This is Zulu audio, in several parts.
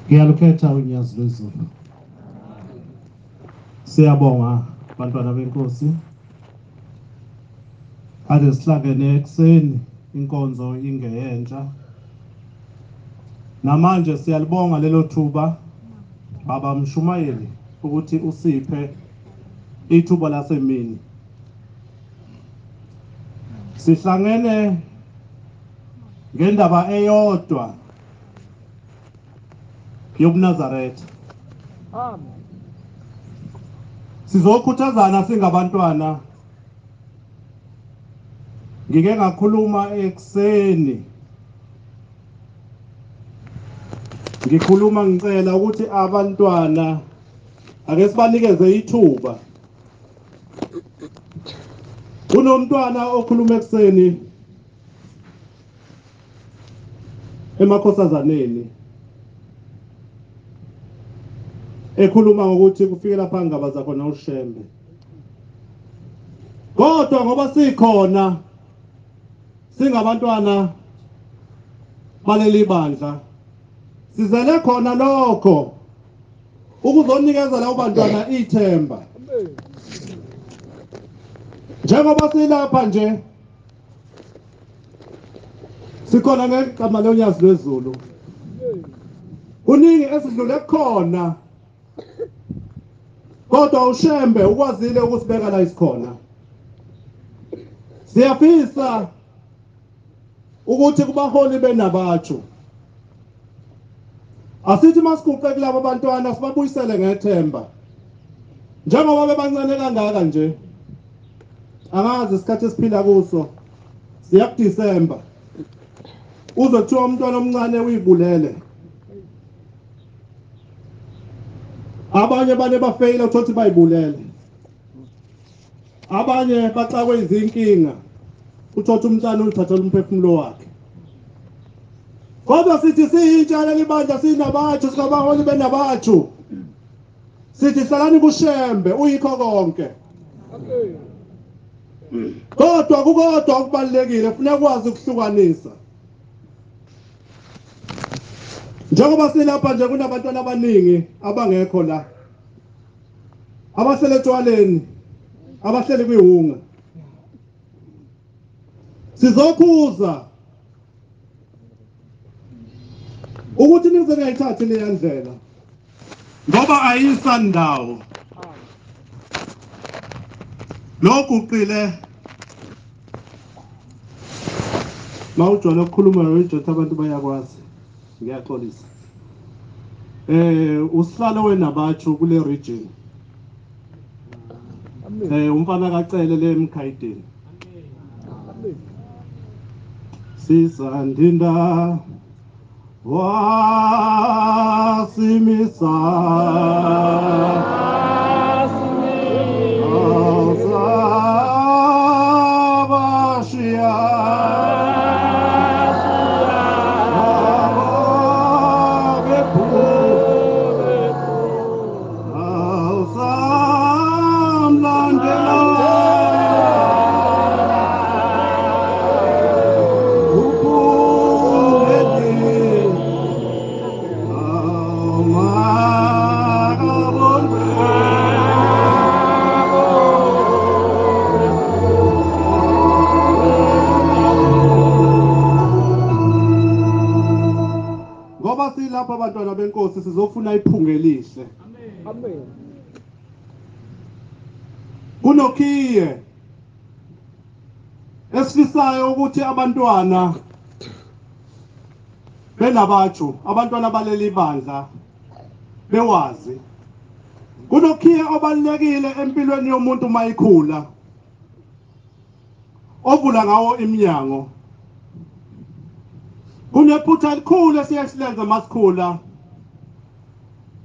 Ngiyalukhetha unyazi lwezulu. Siyabonga bantwana benkosi. Ade sihlangene ekuseni inkonzo ingeyentsha. Namanje siyalibonga lelo thuba baba Mshumayeli ukuthi usiphe ithuba lasemini. Sihlangene ngendaba eyodwa yobuNazaretha. Amen. Sizokhuthazana singabantwana. Ngike ngakhuluma ekuseni, ngikhuluma ngicela ukuthi abantwana ake sibanikeze ithuba. Kunomntwana okhuluma ekuseni emakhosazaneni ekhuluma ngokuthi kufike lapha ngingabaza khona uShembe, kodwa ngoba sikhona singabantwana baleli bandla sizele khona lokho ukuzonikeza labo bantwana ithemba. Njengoba silapha nje sikhona ngegama lonyazi lwezulu, kuningi esidlule khona, kodwa uShembe ukwazile ukusibeka la isikhona. Siyafisa ukuthi kubaholi benabatsho asithi masiguqe kulabo bantwana sibabuyisele ngethemba, njengoba bebancane kangaka nje. Angazi isikhathi esiphila kuso, siya kuDisemba uzothiwa umntwana omncane uyibulele. Abanye bane bafeyila uthothi bayibulele, abanye baxakwe izinkinga uthothi umntwana ulithathela umphefumulo wakhe. Kodwa sithi siyintsha leli bandla, sinabathu, singabaholi benabathu, sithi hlalani kuShembe uyikho konke. Kodwa kukodwa okubalulekile, kufuneka ukwazi ukuhlukanisa. Njengoba silapha nje kunabantwana abaningi abangekho la, abahlele etshwaleni, abahleli kwihunga. Sizokhuza ukuthi nize ningayithathi leya ndlela ngoba ayisandawo. Lokuqile mawujwayele ukukhuluma noJotha abantu bayakwazi, ngiyaxolisa. Usihlalo wenabatsho kule region. Umfana kaCele le eMkhayideni. Sisandinda wasimisa asabashiya lapha abantwana benkosi sizofuna iphunga elihle. Amen. Kunokhiye esifisayo ukuthi abantwana benabatsho, abantwana baleli bandla bewazi. Kunokhiye obalulekile empilweni yomuntu mayikhula, ovula ngawo iminyango. Kunephutha elikhulu esiyesilenze masikhula,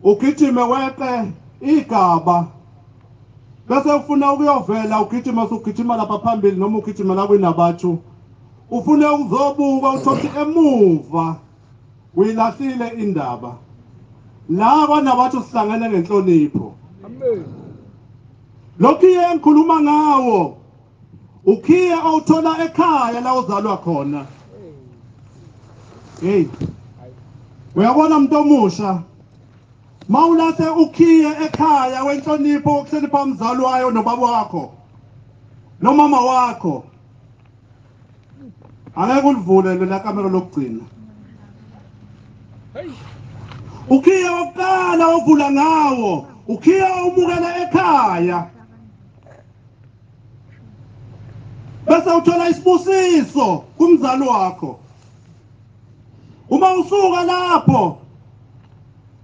ugijime weqe igaba bese ufuna ukuyovela, ugijima usugijima lapha phambili noma ugijima la kwinabathu, ufune ukuzobuka uthothi emuva uyilahlile indaba. La kwanabathu sihlangene ngenhlonipho. Amen. Lokhiye engikhuluma ngawo ukhiye awuthola ekhaya la uzalwa khona. Hey, uyabona umuntu omusha Mawulase ukhiye ekhaya wenhlonipho ukuhlonipha umzali wayo nobaba wakho nomama wakho, angeke ulivule lela kamero lokugcina. Ukhiye wokuqala ovula ngawo, ukhiye umukela ekhaya, bese uthola isibusiso kumzali wakho. Uma usuka lapho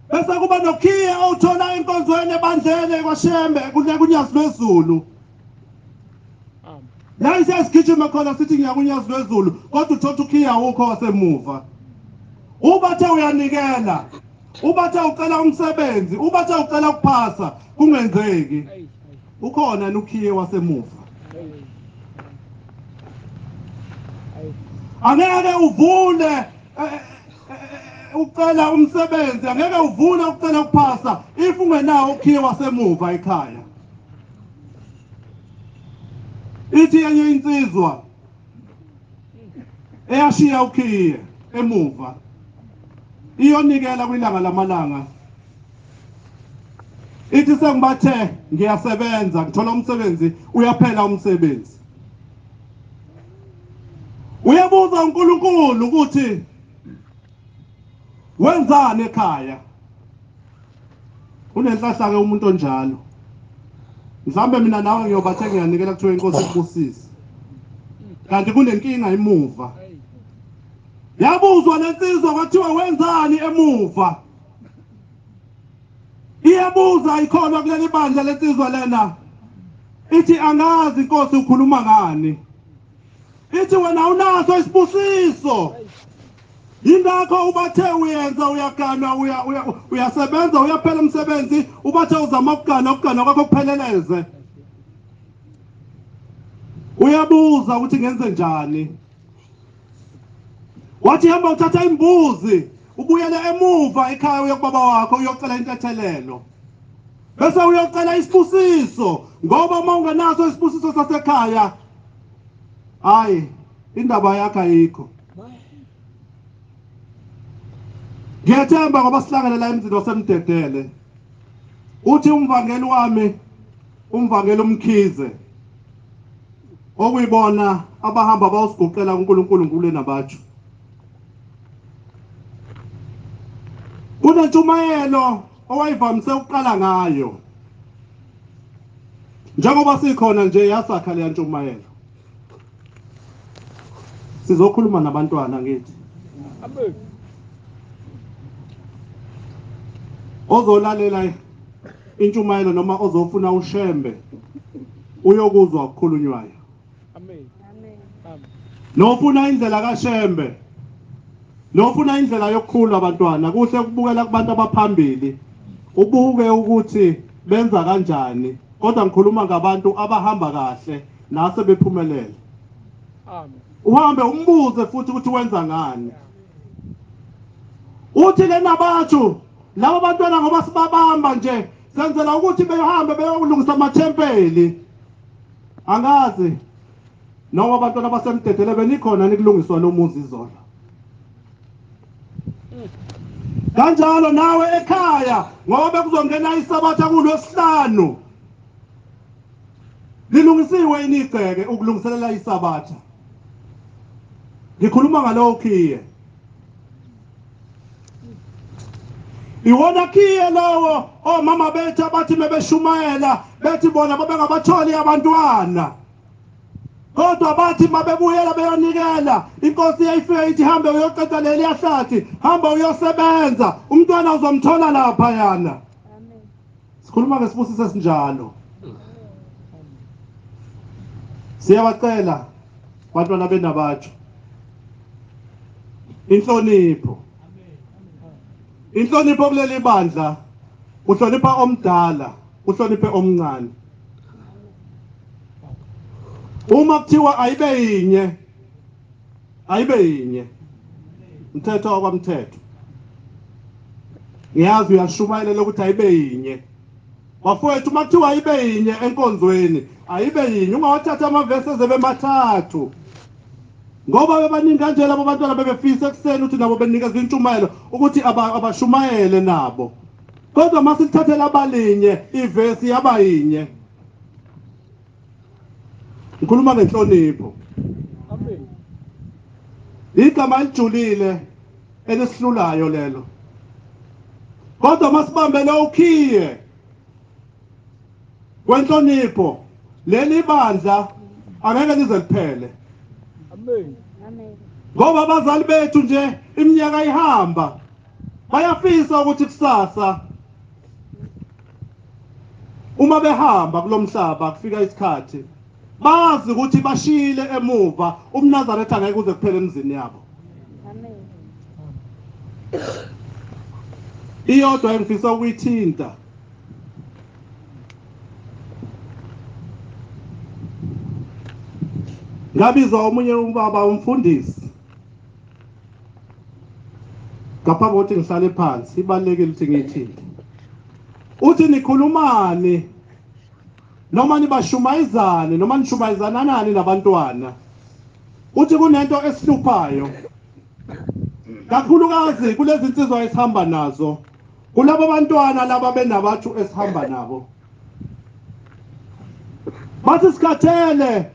bese kuba nokhiye owuthola enkonzweni ebandleni kwaShembe kuNyazi lwezulu. La siyasigijima khona sithi ngiyakunyazi lwezulu, kodwa uthola ukhiye awukho wasemuva. Ubathe uyanikela, ubathe ucela umsebenzi, ubathe ucela ukuphasa, kungenzeki. Ukhona nukhiye wasemuva. Angeke uvule ucela umsebenzi, angeke uvule ucela ukuphasa if ungenawo ukhiye wasemuva ekhaya. Ithi enye insizwa eyashiya ukhiye emuva iyonikela kwilanga lamalanga, ithi sengibathe ngiyasebenza, ngithola umsebenzi, uyaphela umsebenzi. Uyabuza uNkulunkulu ukuthi wenzani ekhaya. Unenhlahla ke umuntu onjalo. Mhlambe mina nawe ngiyobathe ngiyanikela kuthiwe inkosi ikubusise, kanti kunenkinga emuva. Yabuzwa lensizwa kwathiwa wenzani emuva. Iyabuza ikholwa kuleli bandla lensizwa lena, ithi angazi inkosi ukhuluma ngani. Ithi wena unaso isibusiso, yingakho ubathe uyenza, uyaganwa, uyasebenza, uyaphela umsebenzi, ubathe uzama ukugana, ukugana kwakho kupheleleze. Uyabuza ukuthi ngenze njani. Wathi hamba uthatha imbuzi ubuyele emuva ekhaya uyokubaba wakho uyocela intethelelo, bese uyocela isibusiso, ngoba uma ungenaso isibusiso sasekhaya, hayi indaba yakho ayikho. Ngiyethemba ngoba sihlangene la emzini waseMdedele. Uthi umvangeli wami, umvangeli uMkhize, okuyibona abahamba bawusiguqela kuNkulunkulu ngulena batsho. Kunentshumayelo owayivamise ukuqala ngayo, njengoba sikhona nje yasakha leya ntshumayelo. Sizokhuluma nabantwana ngithi ozolalela intshumayelo noma ozofuna uShembe uyokuzwa okukhulunywayo. Amen. Amen. Nofuna indlela kaShembe, nofuna indlela yokukhula abantwana, kuhle ukubukela kubantu abaphambili, ubuke ukuthi benza kanjani, kodwa ngikhuluma ngabantu abahamba kahle nase bephumelele. Amen. Uhambe umbuze futhi ukuthi wenza ngani. Uthi lena bathu labo bantwana ngoba sibabamba nje senzela ukuthi behambe beyolungisa amathempeli. Angazi noma abantwana baseMdedele benikhona nikulungiswa lo muzi izolo. Kanjalo nawe ekhaya, ngoba kuzongena isabatha kulwesihlanu, lilungisiwe inigceke ukulungiselela isabatha. Ngikhuluma ngalowo khiye. Iwona khiye lowo omama bethu abathi mebeshumayela bethi bona babengabatholi abantwana, kodwa bathi mabebuyela beyonikela, inkosi yayifika ithi hambe uyoqeda leli yahlathi, hamba uyosebenza, umntwana uzomthola lapha yana. Amen. Sikhuluma ngesibusiso esinjalo. Siyabacela bantwana benabatsho, inhlonipho. Inhlonipho kuleli bandla, uhlonipha omdala, uhloniphe omncane. Uma kuthiwa ayibe yinye, ayibe yinye. Umthetho wakwamthetho. Ngiyazi uyashumayela ukuthi ayibe yinye. Bafowethu, uma kuthiwa ayibe yinye enkonzweni, ayibe yinye. Ungawathatha amavesi ezebe mathathu, ngoba bebaningi kanje labo bantwana bebefisa ekuseni ukuthi nabo benikezwe intshumayelo ukuthi abashumayele nabo. Kodwa masithathela abalinye ivesi yabayinye. Ngikhuluma ngenhlonipho. Amen. Igama elijulile elisihlulayo lelo. Kodwa masibambele ukhiye kwenhlonipho, leli bandla angeke lize liphele. Amen. Amen. Ngoba abazali bethu nje iminyaka ihamba bayafisa ukuthi kusasa uma behamba kulomhlaba kufika isikhathi bazi ukuthi bashiyile emuva umNazaretha angeke kuze kuphele emzini yabo. Amen. Iyodwa engifisa ukuyithinta, ngabizwa omunye ubaba umfundisi ngaphambi kokuthi ngihlale phansi, ibalulekile ukuthi ngiyithinte. Uthi nikhulumani noma nibashumayizane noma nishumayizanani nabantwana? Uthi kunento esihluphayo kakhulukazi kulezi insizwa esihamba nazo, kulabo bantwana laba benabathu esihamba nabo. Bathi sikhathele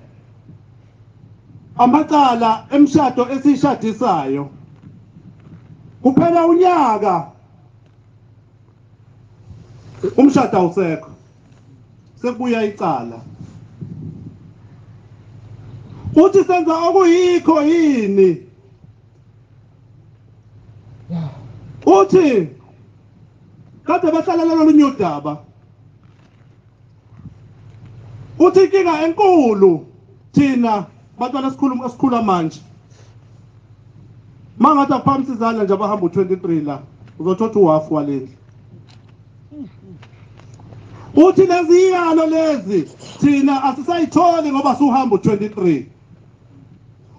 amacala emshado esishadisayo, kuphela unyaka umshado awusekho, sekubuya icala. Uthi senza okuyikho yini? Uthi kade bahlalela lolunye udaba. Uthi inkinga enkulu thina bantwana esikhuluma esikhula manje, mangathi akuphakamisa izandla nje abahamba u23 la, uzothatha uhafu walendlu. Uthi lezi iyalo lezi thina asisayitholi ngoba suhamba u23.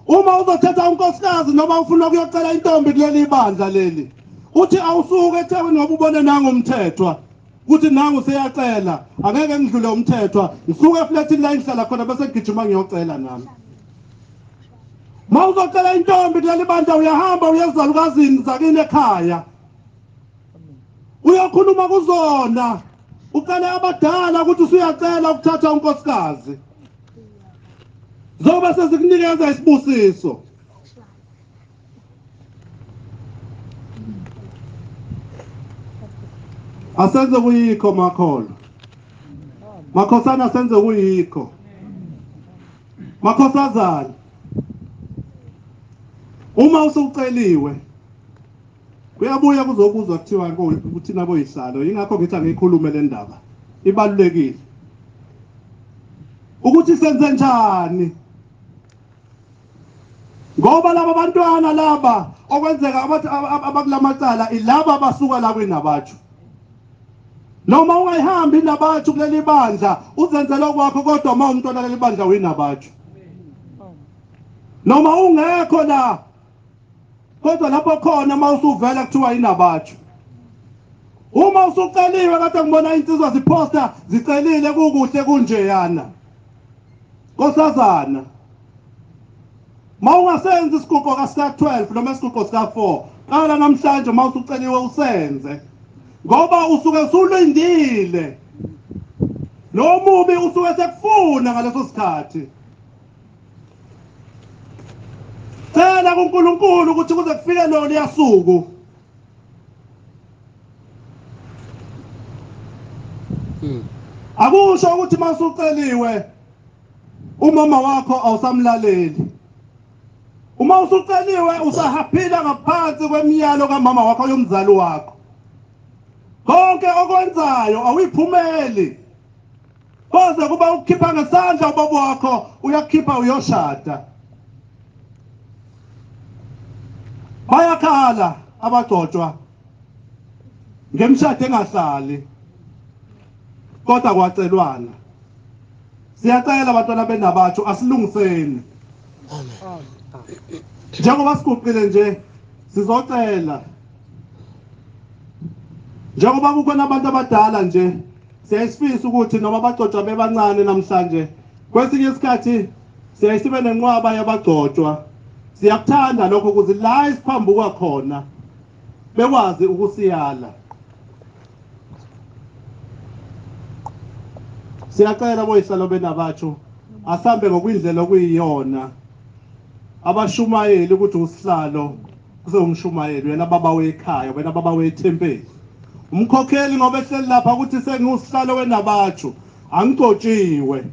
Uma uzothatha unkosikazi noma ufuna ukuyocela intombi kuleli bandla leli, uthi awusuke eThekwini ngoba ubone nangu umthethwa kuthi nangu seyacela, angeke ngidlule umthethwa, ngisuke eflatini la ngihlala khona bese ngigijima ngiyocela nami. Mawuzocela intombi kuleli bandla uyahamba uyezalukazini zakini ekhaya, uyakhuluma kuzona, ucele abadala ukuthi usuyacela ukuthatha unkosikazi, zoba sezikunikeza isibusiso. Asenze kuyikho makholo, makhosana, asenze kuyikho makhosazana. Uma usuceliwe kuyabuya kuzokuzwa kuthiwa kuthina boyihlalo. Ingakho ngithi angiyikhulume le ndaba, ibalulekile ukuthi senze njani, ngoba laba bantwana laba okwenzeka abakulamacala ilaba abasuka la kwinabathu. Noma ungayihambi inabathu kuleli bandla uzenzele okwakho, kodwa uma umntwana leli bandla uyinabathu. Noma ungekho la, kodwa lapho khona uma usuvela kuthiwa inabathu. Uma usuceliwe, kade ngibona insizwa ziphosta zicelile kukuhle kunjeyana, nkosazana, mawungasenzi isiguqo ka-12 noma isiguqo sika-4, qala namhlanje uma usuceliwe usenze, ngoba usuke usulindile, nomubi usuke sekufuna ngaleso sikhathi. Cela kuNkulunkulu ukuthi kuze kufike lolu yasuku. Akusho ukuthi masuceliwe umama wakho awusamlaleli. Uma usuceliwe usahaphila ngaphansi kwemiyalo kamama wakho yomzali wakho. Konke okwenzayo awuyiphumeli, koze kuba ukukhipha ngesandla ubaba wakho, uyakhipha uyoshada. Bayakhala abagcotshwa ngemshado engahlali, kodwa kwacelwana. Siyacela abantwana benabathu, asilungiseni. Njengoba siguqile nje sizocela, njengoba kukhona abantu abadala nje, siyayisifisa ukuthi noma abagcotshwa bebancane namhlanje, kwesinye isikhathi siyayisibe nenqwaba yabagcotshwa. Siyakuthanda lokho ukuze la isiphambuka khona bekwazi ukusiyala. Siyacela boyihlalo benabatsho asambe ngokwindlela okuyiyona. Abashumayeli ukuthi usihlalo kusewumshumayeli wena baba wekhaya, wena baba wethempeli. Umkhokheli ngoba ehleli lapha ukuthi sengiwusihlalo wenabatsho, angigcotshiwe.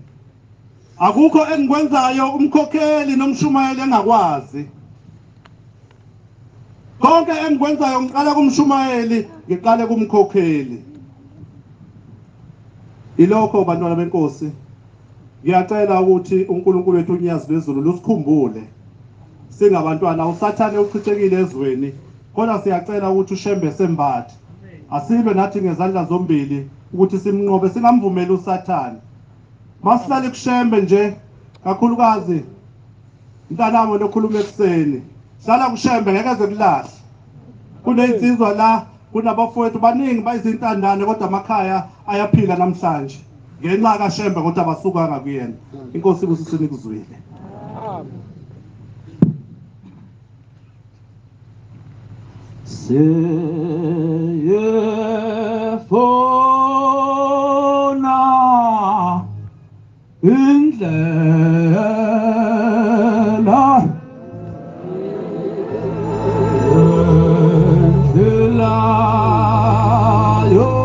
Akukho engikwenzayo umkhokheli nomshumayeli engakwazi. Konke engikwenzayo ngiqala kumshumayeli, ngiqale kumkhokheli. Ilokho bantwana benkosi, ngiyacela ukuthi uNkulunkulu wethu uNyazi lwezulu lusikhumbule singabantwana. Usathane uchithekile ezweni, kodwa siyacela ukuthi uShembe sembathe, asilwe nathi ngezandla zombili ukuthi simnqobe, singamvumeli usathane. Masihlale kuShembe nje, kakhulukazi mntanami lokhuluma ekuseni, hlala kuShembe ngeke eze kulahle. Kunezinsizwa la, kunabafowethu baningi bayizintandane, kodwa amakhaya ayaphila namhlanje ngenxa kaShembe, kodwa abasukanga kuyena. Inkosi ibusiseni kuzwile. Amen. Seyefona indlela indlela yokuya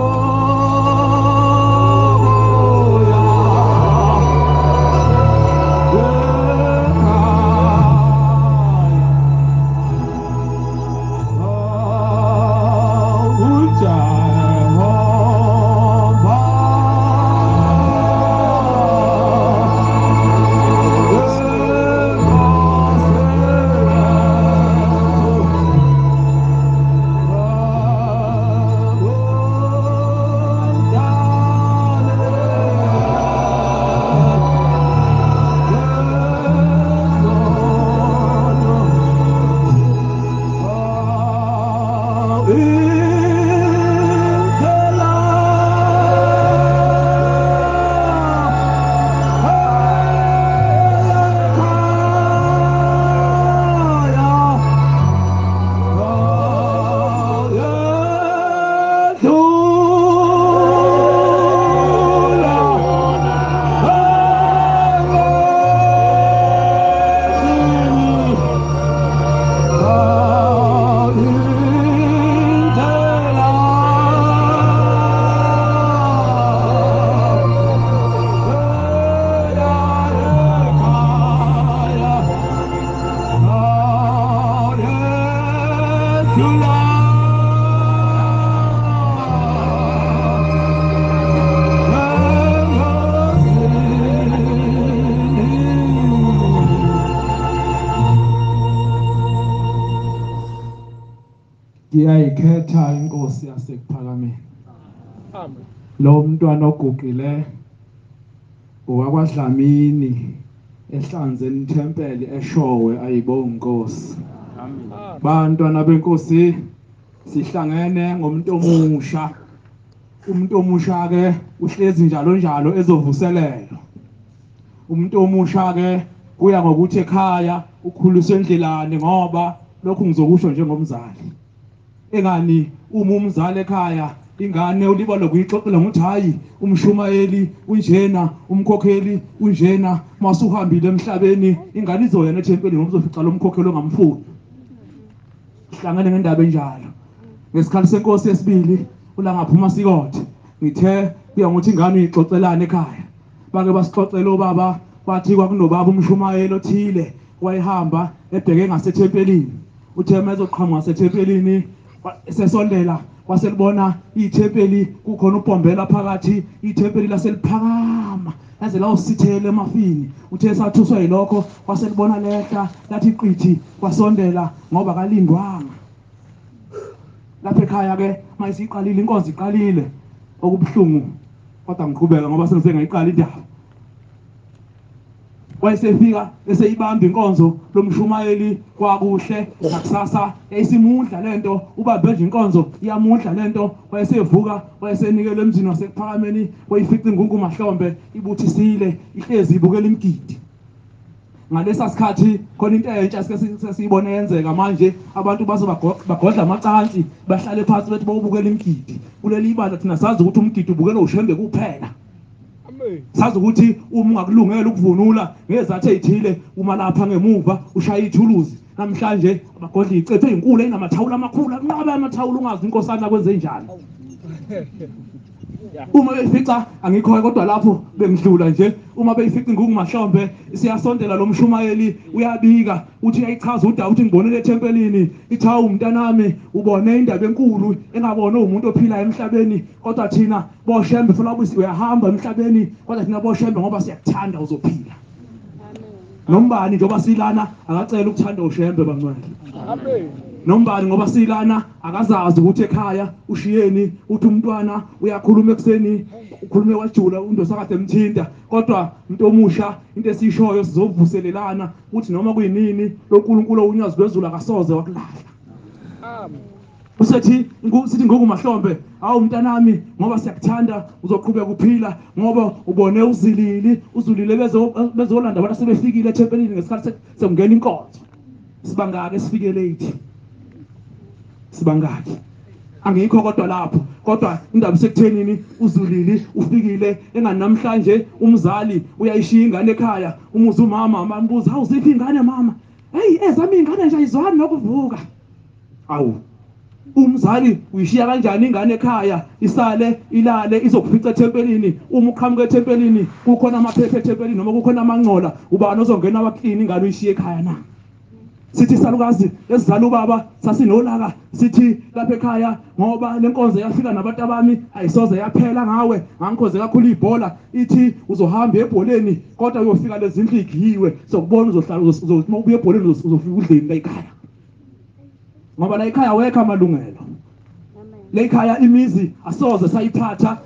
ekhaya. UJehova Ngiyayikhetha inkosi yasekuphakameni. Amen. Lo mntwana oguqile owakwaDlamini ehlanzeni ithempeli eshowe ayibonga inkosi. Amen. Bantwana benkosi, sihlangene ngomuntu omusha. Umuntu omusha ke uhlezi njalo njalo ezovuselelwa. Umuntu omusha ke kuya ngokuthi ekhaya ukhuliswe endlelani, ngoba lokhu ngizokusho njengomzali. Engani uma umzali ekhaya ingane ulibala kuyixoxela ngokuthi hayi umshumayeli unjena, umkhokheli unjena, masuhambile emhlabeni ingane izoyena ethempelini ngoba uzofica lo mkhokheli ongamfuni. Sihlangene ngendaba enjalo. Ngesikhathi senkosi yesibili uLangaphuma Sikothe, ngithe kuya ngokuthi ingane uyixoxelana ekhaya. Bake basixoxela obaba, bathi kwakunobaba umshumayeli othile wayehamba ebheke ngasethempelini. Uthe mayezoqhamuka ngasethempelini sesondela waselibona ithempeli kukhona ubhombela phakathi, ithempeli laseliphakama laze lawusithele emafini. Uthe sathuswa yilokho waselibona lehla lathi qithi, wasondela ngoba kalindwanga. Lapha ekhaya ke mayisiqalile inkonzo iqalile, okubuhlungu kodwa ngiqhubeka ngoba sengize ngayiqala indaba. Wayesefika eseyibamba inkonzo lomshumayeli kwakuhle, nakusasa yayisimudla lento, ubambe nje inkonzo iyamudla lento. Wayesevuka wayesenikela emzini wasekuphakameni, wayifica ingungu mahlombe ibuthisile ihlezi ibukela imigidi. Ngalesa sikhathi khona into entsha sesiyibone yenzeka manje, abantu baze bagodla amacansi bahlale phansi bethi bawubukela imigidi. Kuleli ibandla thina sazi ukuthi umgidi ubukelwa uShembe kuphela. Sazi ukuthi uma ungakulungela ukuvunula ngezathu ezithile uma lapha ngemuva ushaya ithuluzi. Namhlanje abagodla icephe ezinkulu enamathawula amakhulu anqabe amathawula ungazi inkosana kwenze njani. Uma beyifica angikho kodwa lapho bengidlula nje, uma beyifica ingugu mahlombe siyasondela lo mshumayeli uyabika uthi uyayichaza udaba uthi ngibonile ethempelini, ithi hawu mntanami ubone indaba enkulu engabona umuntu ophila emhlabeni, kodwa thina boshembe futhi uyahamba emhlabeni, kodwa thina boshembe ngoba siyakuthanda uzophila. Nombani njengoba silana akacela ukuthanda ushembe bangcwele. Amen. Nombani ngoba silana akazazi ukuthi ekhaya ushiyeni, uthi umntwana uyakhuluma ekuseni ukhulume wajula undosa kade emthinta, kodwa umuntu omusha into esishoyo sizovuselelana ukuthi noma kuyinini loNkulunkulu unyazi lwezulu akasoze wakulahla. Amen. Usethi sithi ngoku mahlombe hawu mntanami ngoba siyakuthanda uzoqhubeka uphila ngoba ubone uzilili uzulile bezolanda abantu sebefikile ethempelini ngesikhathi sekungena inkonzo. Sibangaki esifike late? Sibangaki? Angikho kodwa lapho, kodwa indaba isekuthenini uzulili ufikile engani namhlanje umzali uyayishiya ingane ekhaya, umuza umama ambuza hawu ziphi ingane mama? Hey ezami ingane nje ayizwani nokuvuka. Awu umzali uyishiya kanjani ingane ekhaya isale ilale izokufica ethempelini? Uma uqhamuka ethempelini kukhona amaphepha ethempelini noma kukhona amangcola, ubani ozongena waklini ingane uyishiye ekhaya na? Sithi salukazi esizala ubaba sasinolaka sithi lapha ekhaya ngoba lenkonzo yafika nabantu abami ayisoze yaphela ngawe, ngangikhoze kakhulu ibhola, ithi uzohamba ebholeni kodwa uyofika lezindlu igiyiwe sokubona uzohlala uzothi uma ubuya ebholeni uzofika udleni la ekhaya, ngoba la ekhaya wekho amalungelo. La ekhaya imizi asoze sayiphatha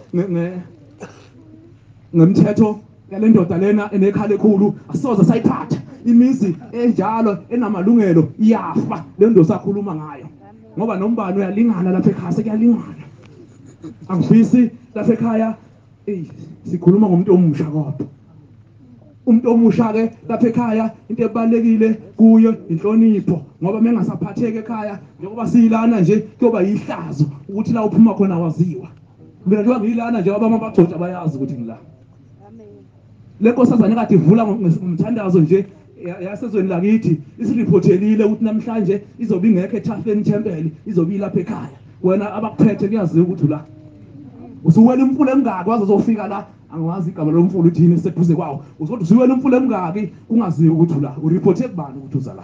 ngemthetho yale ndoda lena enekhala ekhulu, asoze sayiphatha imizi enjalo enamalungelo iyafa le ndoda sakhuluma ngayo, ngoba nombani uyalingana lapha ekhaya, sekuyalingana. Angifisi lapha ekhaya sikhuluma ngomuntu omusha, kodwa umuntu omusha ke lapha ekhaya into ebalekile kuyo inhlonipho, ngoba mengasaphatheki ekhaya njengoba siyilana nje kuyoba yihlazo ukuthi la uphuma khona waziwa. Mina njengoba ngiyilana nje abama bagcotsha bayazi ukuthi ngila. Le nkosazane kade ivula ngomthandazo nje yasezweni lakithi isiripothelile ukuthi namhlanje izobe ingekho ethafeni temple, izobe ilapha ekhaya. Wena abakuphethe kuyaziwa ukuthi la usuwela imfula emngaki waze uzofika la, angiwazi igama lomfula uthini seduze kwawo, uzothi usuwela imfula emngaki kungaziwa ukuthi la uripothe kubani ukuthi uza la.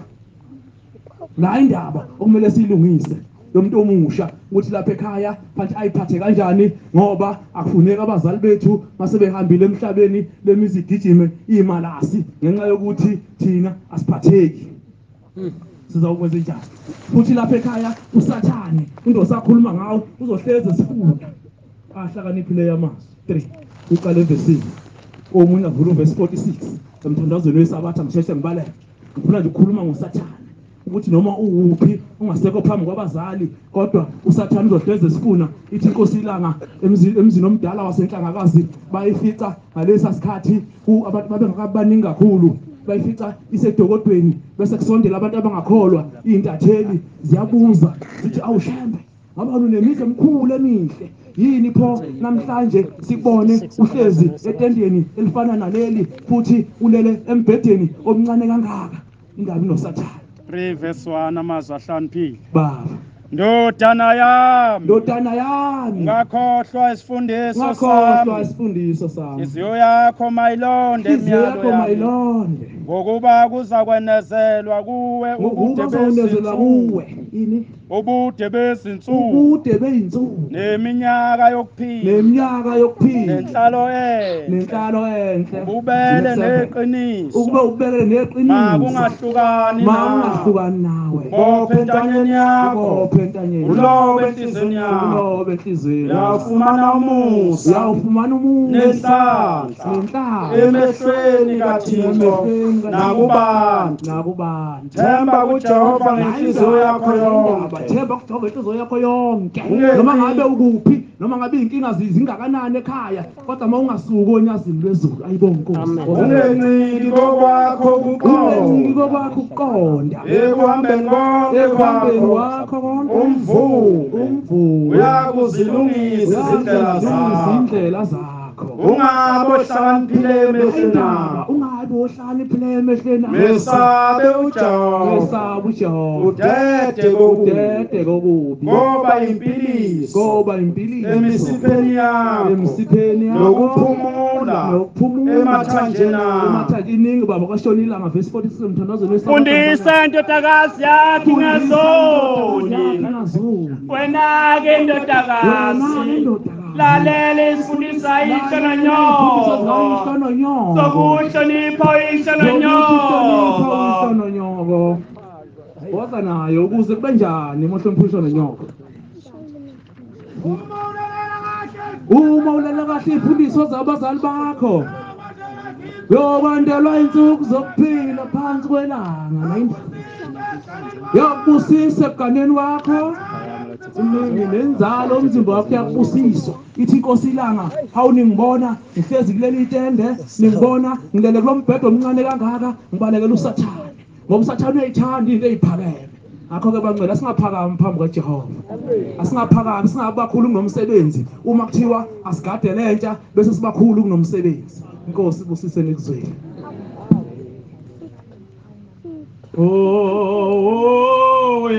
La indaba okumele siyilungise lomuntu omusha ukuthi lapha ekhaya phansi ayiphathe kanjani, ngoba akufuneka abazali bethu masebehambile emhlabeni lemizi igijime imalasi ngenxa yokuthi thina asiphatheki. Sizawukwenza njani? Futhi lapha ekhaya uSathane into osakhuluma ngawo uzohleze sifuna ahlakaniphileyo amazwi 3 uqale evesini omunye avula uvesi 46 emthandazweni wesabatha. Ngisheshe ngibaleke, ngifuna nje ukukhuluma ngoSathane ukuthi noma uwuphi ungasekho phambi kwabazali kodwa uSathane uzohleze sifuna. Ithi inkosi ilanga emzini omdala wasenhlangakazi bayifica ngalesa sikhathi abantu babengakabaningi kakhulu, bayifica isedokodweni bese kusondela abantu abangakholwa, izintatheli ziyabuza zithi awu Shembe ngoba unemizi emkhulu emihle yini pho namhlanje sibone uhlezi etendeni elifana naleli futhi ulele embhedeni omncane kangaka? Ingabi noSathane. 3 verse 1 amazwi ahlaniphile. Baba ndodana yami, ndodana yami, ungakhohlwa isifundiso sami, isifundiso sami, inhliziyo yakho mayilonde imiyalo yami, ngokuba kuzakwenezelwa kuwe ini ubude bezinsuku, ubude bezinsuku, neminyaka yokuphila, neminyaka yokuphila, nenhlalo enhle, nenhlalo enhle, ububele neqiniso, ukube ububele neqiniso, makungahlukani nawe, nawe, bophe entanyeni yakho, bophe entanyeni, ulobe enhliziyweni yakho, ulobe enhliziyweni, uyawufumana umusa, uyawufumana umusa, nenhlanhla, nenhlanhla, emehlweni kaThixo nakubantu, nakubantu. Themba kuJehova ngenhliziyo yakho yonke, themba kuJehova inhliziyo yakho yonke, noma ngabe ukuphi, noma ngabe inkinga zingakanani ekhaya, kodwa uma ungasuki onyazini lwezulu, ayibonge Nkosi. Ungenciki kokwakho ukuqonda, ungenciki kokwakho ukuqonda, ekuhambeni konke kwakho umvume, umvume, uyakuzilungisa izindlela zakho, izindlela zakho. yakho. Ungabe ohlakaniphile emehlweni akho. Ungabe ohlakaniphile emehlweni akho. Mesabe uJehova. Mesabe uJehova. Udede kokubi. Udede kokubi. Ngoba impiliso. Ngoba impiliso. Emisipheni yakho. Emisipheni yakho. Nokuphumula. Nokuphumula. Emathanjeni akho. Emathanjeni iningi baba kwashona ilanga verse 46 umthandazo wesaba. Fundisa indodakazi yakho ingazoni. Wena ke indodakazi. Lalela isifundisa inhlononyogo. Sokuhlonipha inhlononyogo. Woza nayo ukuze kube njani mohlonipha inhlononyogo. Uma ulalela kahle imfundiso zabazali bakho. Yokwandelwa insuku zokuphila phansi kwelanga. Yakubusisa ebuganeni wakho. Nenzalo umzimba wakho uyakubusiswa. Ithi inkosi ilanga, hawu ningibona ngihlezi kuleli itende, ningibona ngilele kulombhedo omncane kangaka, ngibalekela uSathane. Ngoba uSathane uyayithanda into eziphakeme. Ngakho-ke bangcwele asingaphakami phambi kaJehova. Asingaphakami, singabakhulu kunomsebenzi. Uma kuthiwa asigade lentsha bese sibakhulu kunomsebenzi. Inkosi ibusise nikuzwile. Oh,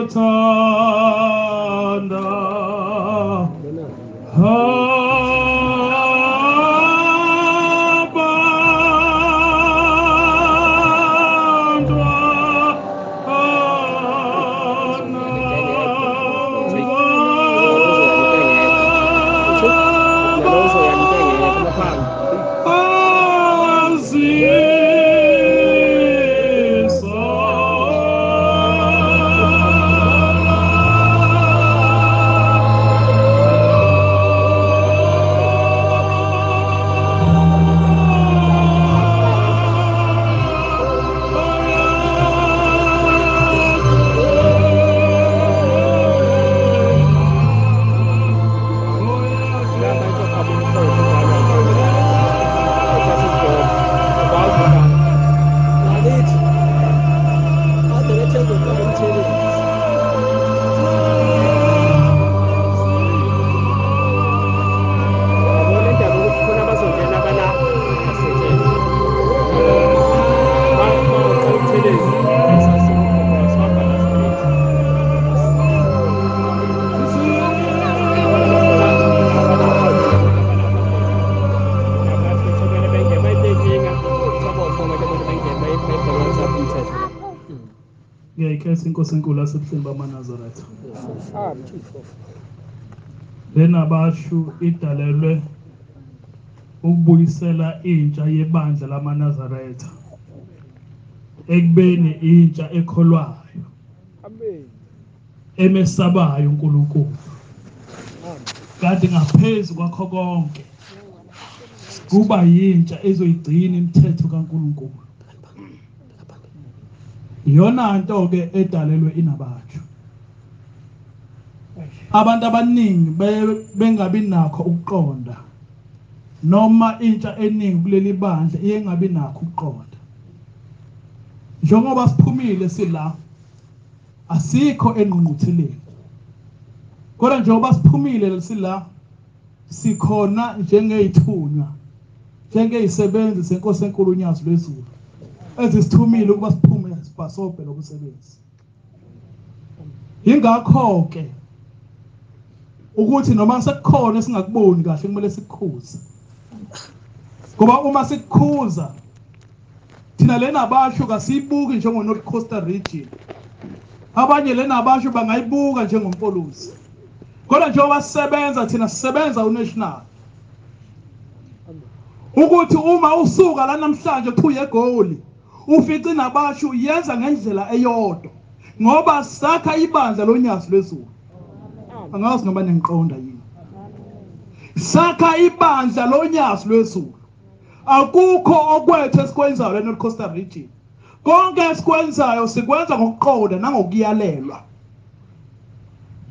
yathanda Inkosi enkulu yasebuhleni bamaNazaretha. Lena bashu idalelwe ukubuyisela intsha yebandla lamaNazaretha ekubeni intsha ekholwayo, emesabayo uNkulunkulu, kanti ngaphezu kwakho konke kuba yintsha ezoyigcina imithetho kaNkulunkulu. Iyona nto ke edalelwe inabatsho. Abantu abaningi bengabi nakho ukuqonda, noma intsha eningi kuleli bandla iye ngabi nakho ukuqonda. Njengoba siphumile sila, asikho engqungqutheleni, kodwa njengoba siphumile sila sikhona njengezithunywa, njengezisebenzi senkosi enkulu uNyazi lwezulu ezisithumile ukuba siphume sibhasobhe lokusebenza. Ingakho ke ukuthi noma sekukhona esingakuboni kahle kumele sikukhuze, ngoba uma sikukhuza thina lena basho kasiyibuki njengo North Coastal Region. Abanye lena basho bangayibuka njengomfolozi, kodwa njengoba sisebenza thina sisebenza unational. Ukuthi uma usuka la namhlanje uye eGoli ufice nabasho yenza ngendlela eyodwa, ngoba sakha ibandla loNyazi lwezulu. Angazi noma ningiqonda yini. Sakha ibandla loNyazi lwezulu. Akukho okwethu esikwenzayo eNorth Coastal Region. Konke esikwenzayo sikwenza ngokuqonda nangokuyalelwa.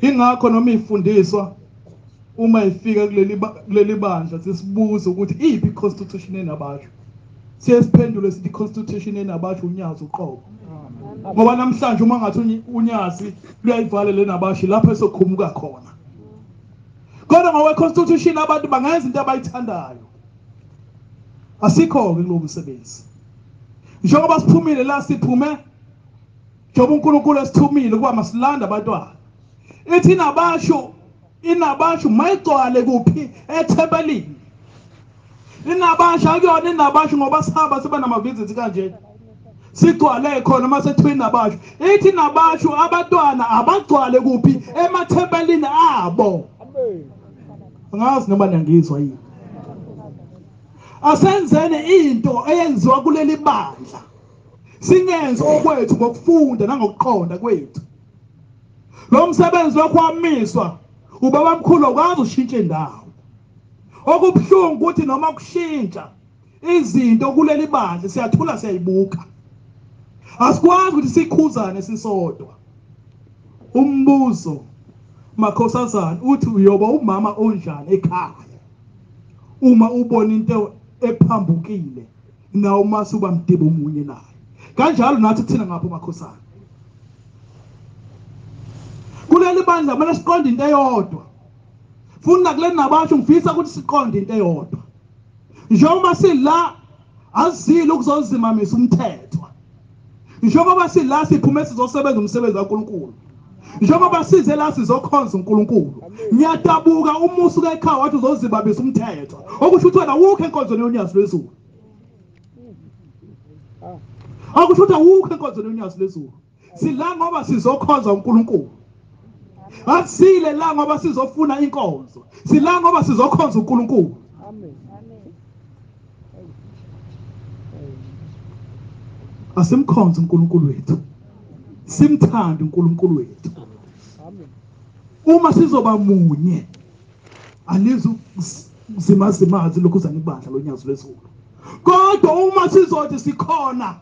Ingakho noma ifundiswa uma ifika kuleli bandla sisibuza ukuthi iphi iconstitution enabasho. Siye siphendule sithi iconstitution enabasho uNyazi uqobo. Ngoba namhlanje uma ngathi uNyazi luyayivala lenabashi lapho esokhumuka khona. Kodwa ngokwe-constitution abantu bangenza into abayithandayo. Asikho-ke kulowo msebenzi. Njengoba siphumile la, siphume njengoba uNkulunkulu esithumile ukuba masilande abantwana. Ithi inabasho mayigcwale kuphi? Ethempelini. Inabasho akuyona inabasho ngoba sihamba siba nama-visits kanje, sigcwale khona mase kuthiwa inabasho. Ithi inabasho abantwana abagcwale kuphi? Emathempelini abo. Angazi noma niyangizwa yini. Asenzeni into eyenziwa kuleli bandla, singenzi okwethu ngokufunda nangokuqonda kwethu. Lo msebenzi lokhu wamiswa ubaba mkhulu akwazi ushintsha indawo. Okubuhlungu ukuthi noma kushintsha izinto kuleli bandla siyathula siyayibuka, asikwazi ukuthi sikhuzane sisodwa. Umbuzo makhosazana uthi uyoba umama onjani ekhaya uma ubona into ephambukile nawe uma suba mdibo omunye naye? Kanjalo nathi thina ngapho makhosana kuleli bandla kumele siqonde into eyodwa. Funa kule nabasho ngifisa ukuthi siqonde into eyodwa. Njengoba sila azile ukuzozimamisa umthetho, njengoba sila siphume sizosebenza umsebenzi kaNkulunkulu, njengoba size la sizokhonza uNkulunkulu. Ngiyadabuka uma usuka ekhaya wathi uzozibabisa umthetho, okusho ukuthi wena awukho enkonzweni yonyazi lwezulu. Akusho ukuthi awukho enkonzweni yonyazi lwezulu. Sila ngoba sizokhonza uNkulunkulu. Asile la ngoba sizofuna inkonzo, sila ngoba sizokhonza uNkulunkulu. Amen. Asimkhonze uNkulunkulu wethu, simthande uNkulunkulu wethu. Uma sizoba munye alizuzimazimazi lokhu uzana ibandla lonyazi lwezulu. Kodwa uma sizothi sikhona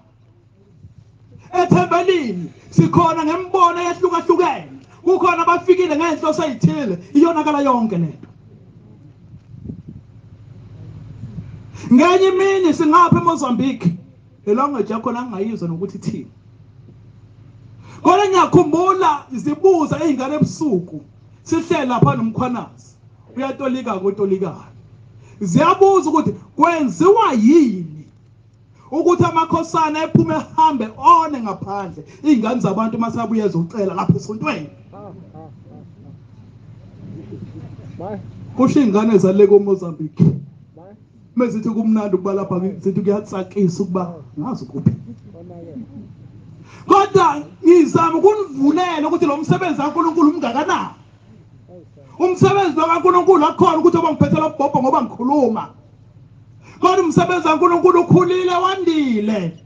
ethempelini, sikhona ngembono eyahlukahlukene, kukhona abafikile ngenhloso eyithile, iyonakala yonke lento. Ngenye imini singapha eMozambique, le language yakhona angingayizwa nokuthi ithini. Kodwa ngiyakhumbula zibuza izingane ebusuku, sihleli lapha nomkhwanazi, uyatolika kotolikayo. Ziyabuza ukuthi kwenziwa yini ukuthi amakhosana ephume ehambe one ngaphandle, izingane zabantu masabuye ezocela lapha esontweni. Kusho izingane zale koMozambique mezithi kumnandi ukuba lapha, zithi kuyatsakisa ukuba ngazi kuphi. Kodwa ngizama ukunivulela ukuthi lo msebenzi kaNkulunkulu umngakanani. Umsebenzi kaNkulunkulu akukhona ukuthi obangiphethe lo bhobho ngoba ngikhuluma, kodwa umsebenzi kaNkulunkulu ukhulile wandile.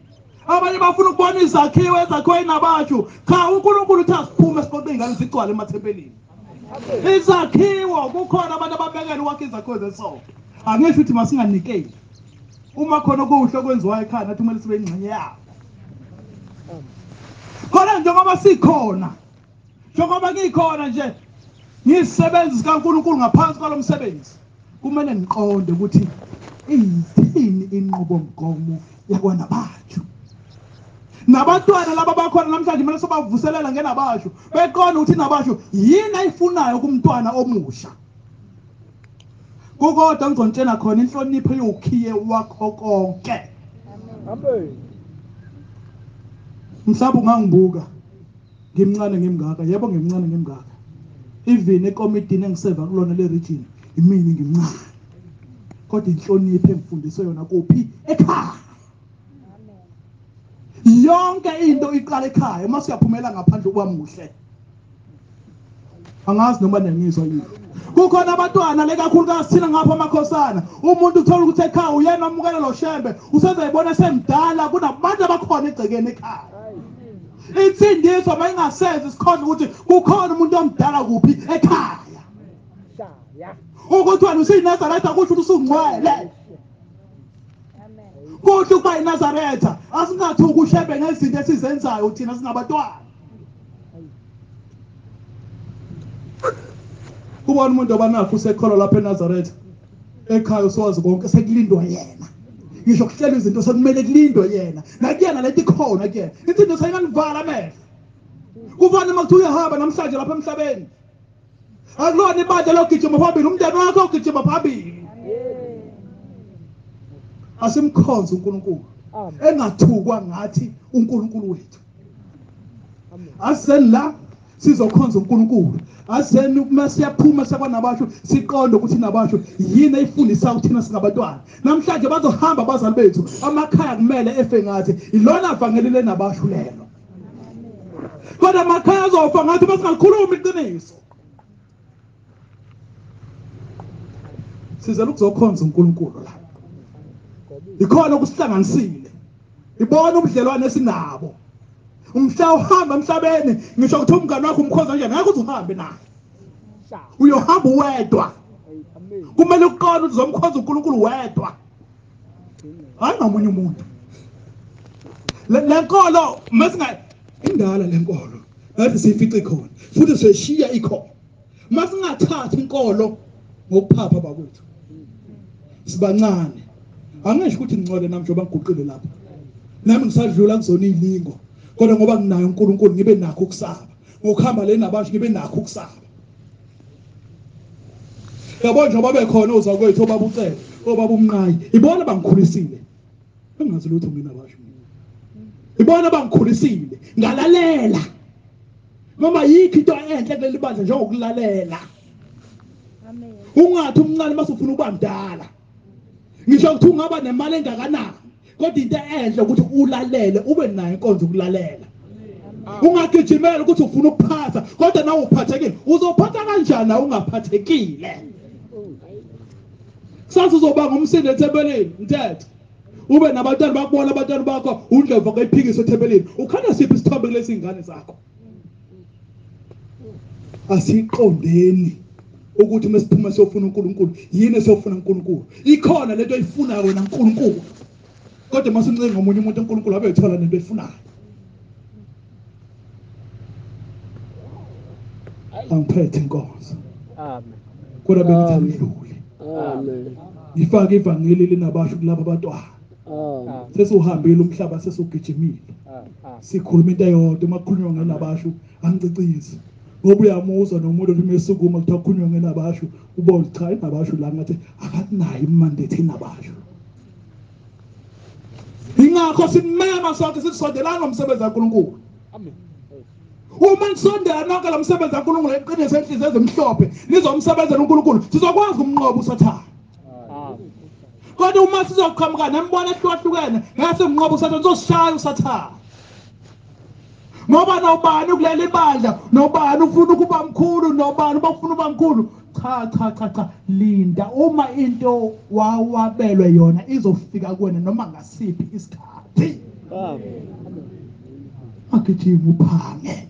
Abanye bafuna ukubona izakhiwo ezakhiwe inabasho. Cha, uNkulunkulu uthi asiphume siqoqe izingane zigcwale emathempelini. Izakhiwo kukhona abantu ababekele ukwakha izakhiwo zesonto. Angisho ukuthi masinganikeli. Uma khona okuhle okwenziwayo ekhaya nathi kumele sibe ingxenye yabo. Kodwa njengoba sikhona, njengoba ngikhona nje ngisebenzi sikaNkulunkulu ngaphansi kwalomsebenzi, kumele ngiqonde ukuthi iyithini inqubomgomo yakwanabasho. Nabantwana laba bakhona namhlanje kumele sobavuselela ngenabasho, beqonde ukuthi inabasho yini ayifunayo kumntwana omusha. Kukodwa ngizontshela khona, inhlonipho yokhiye wakho konke. Amen. Mhlawumbe ungangibuka ngimncane ngimngaka, yebo ngimncane ngimngaka. Even ekomidini engiseva kulona le region imini ngimncane, kodwa inhlonipho engifundiswe yona kuphi? Ekhaya. Yonke into iqala ekhaya, uma siyaphumela ngaphandle kwamuhle. Angazi noma niyangizwa yini. Kukhona abantwana le kakhulukazi thina ngapha amakhosana, umuntu uthola ukuthi ekhaya uyena omukela lo shembe, usezayibona semdala kunabantu abakhona egcekeni ekhaya. Insindiso mayingasenzi sikhona ukuthi kukhona umuntu omdala kuphi ekhaya. Ukuthi wena usuyiNazaretha kusho ukuthi usungcwele. Kuhle ukuba yiNazaretha, asingathuki ushembe ngezinto esizenzayo thina singabantwana. Kubona umuntu obanakho usekholwa lapha eNazaretha, ekhaya usowazi konke, sekulindwa yena. Ngisho kuhlelwa izinto sekumele kulindwe yena, nakuyena lento ikhona kuyena. Insindiso ayinganivala amehlo. Kufana uma kuthiwa uyahamba namhlanje lapha emhlabeni, Akulona ibandla logijima phambili, umndeni wakho ogijima phambili. Asimkhonze uNkulunkulu engathukwa ngathi uNkulunkulu wethu. Aseni la sizokhonza uNkulunkulu. Aseni uma siyaphuma sakwanabasho siqonde ukuthi nabasho yini eyifundisa ukuthina singabantwana. Namhlanje bazohamba abazali bethu, amakhaya kumele efe ngathi ilona vangeli lenabasho lelo. Kodwa amakhaya azofa ngathi basingalikhulumi iqiniso. Sizela ukuzokhonza uNkulunkulu la. Ikhona okusihlanganisile. Ibona ubudlelwane esinabo. Umhla uhamba emhlabeni ngisho ukuthi umngane wakho umkhonza kanjani ngeke uze uhambe naye. Uyohamba wedwa. Kumele uqonde ukuthi uzomkhonza uNkulunkulu wedwa. Hayi nomunye umuntu. Le nkolo masinga indala le nkolo nathi siyifice khona futhi seshiya ikhona. Masingathatha inkolo ngokuphapha bakwethu. Sibancane. Angisho ukuthi ngcole nami njengoba ngiguqile lapha. Nami ngisadlula kuzona izilingo. Kodwa ngoba nginayo uNkulunkulu ngibe nakho ukusaba. Ngokuhamba le nabasho ngibe nakho ukusaba. Yabo njengoba bekhona uzakwethu obaba uCele, obaba uMnqayi, ibona bangikhulisile. Bengazi lutho mina basho mina. Ibona bangikhulisile, ngalalela. Noma yikho into enhle kuleli bandla njengokulalela. Amen. Ungathi umncane mase ufuna ukuba mdala. Ngisho ukuthi ungaba nemali engakanani, kodwa into enhle ukuthi ulalele, ube nayo inkonzo ukulalela. Ungagijimela ukuthi ufuna ukuphatha, kodwa nawe uphathekile. Uzophatha kanjani ungaphathekile? Sasa uzoba ngumsindo ethempelini, mthetho. Ube nabantwana bakubona abantwana bakho undlovu kayiphikisa ethempelini. Ukhanda siphi isithombe kulezi ngane zakho? Asiqondeni ukuthi masiphuma siyofuna uNkulunkulu, yini esiyofuna uNkulunkulu? Ikhona lento oyifunayo wena uNkulunkulu. Kodwa masincenga omunye umuntu uNkulunkulu abe ethola lento oyifunayo. Angiphethe inkonzo. Amen. Kodwa bengithi angidlule. Amen. Ngifake ivangeli linabasho kulabo abantwana. Amen. Sesiuhambile umhlaba sesugijimile. Sikhuluma into eyodwa uma kukhulunywa ngenabasho angicicisi. Ngoba uyamuzwa nomuntu othi mesukuma kuthiwa kukhulunywa ngenabasho ubona cha inabasho la ngathi akanayo imandate inabasho. Ingakho simema sonke sisondelana ngomsebenzi kaNkulunkulu. Amen. Uma nisondela nonke lo msebenzi kaNkulunkulu eqiniso enhliziyo ezimhlophe nizomsebenzela uNkulunkulu sizokwazi ukumnqoba uSathane. Amen. Kodwa uma sizoqhamuka nembono ehlukahlukene ngeke simnqobe uSathane, uzosishaya uSathane. Ngoba nobani kuleli bandla, nobani ufuna ukuba mkhulu, nobani bafuna ukuba mkhulu. Cha cha cha cha, linda uma into wawabelwe yona izofika kuwena noma ngasiphi isikhathi. Amen. Agijima uphange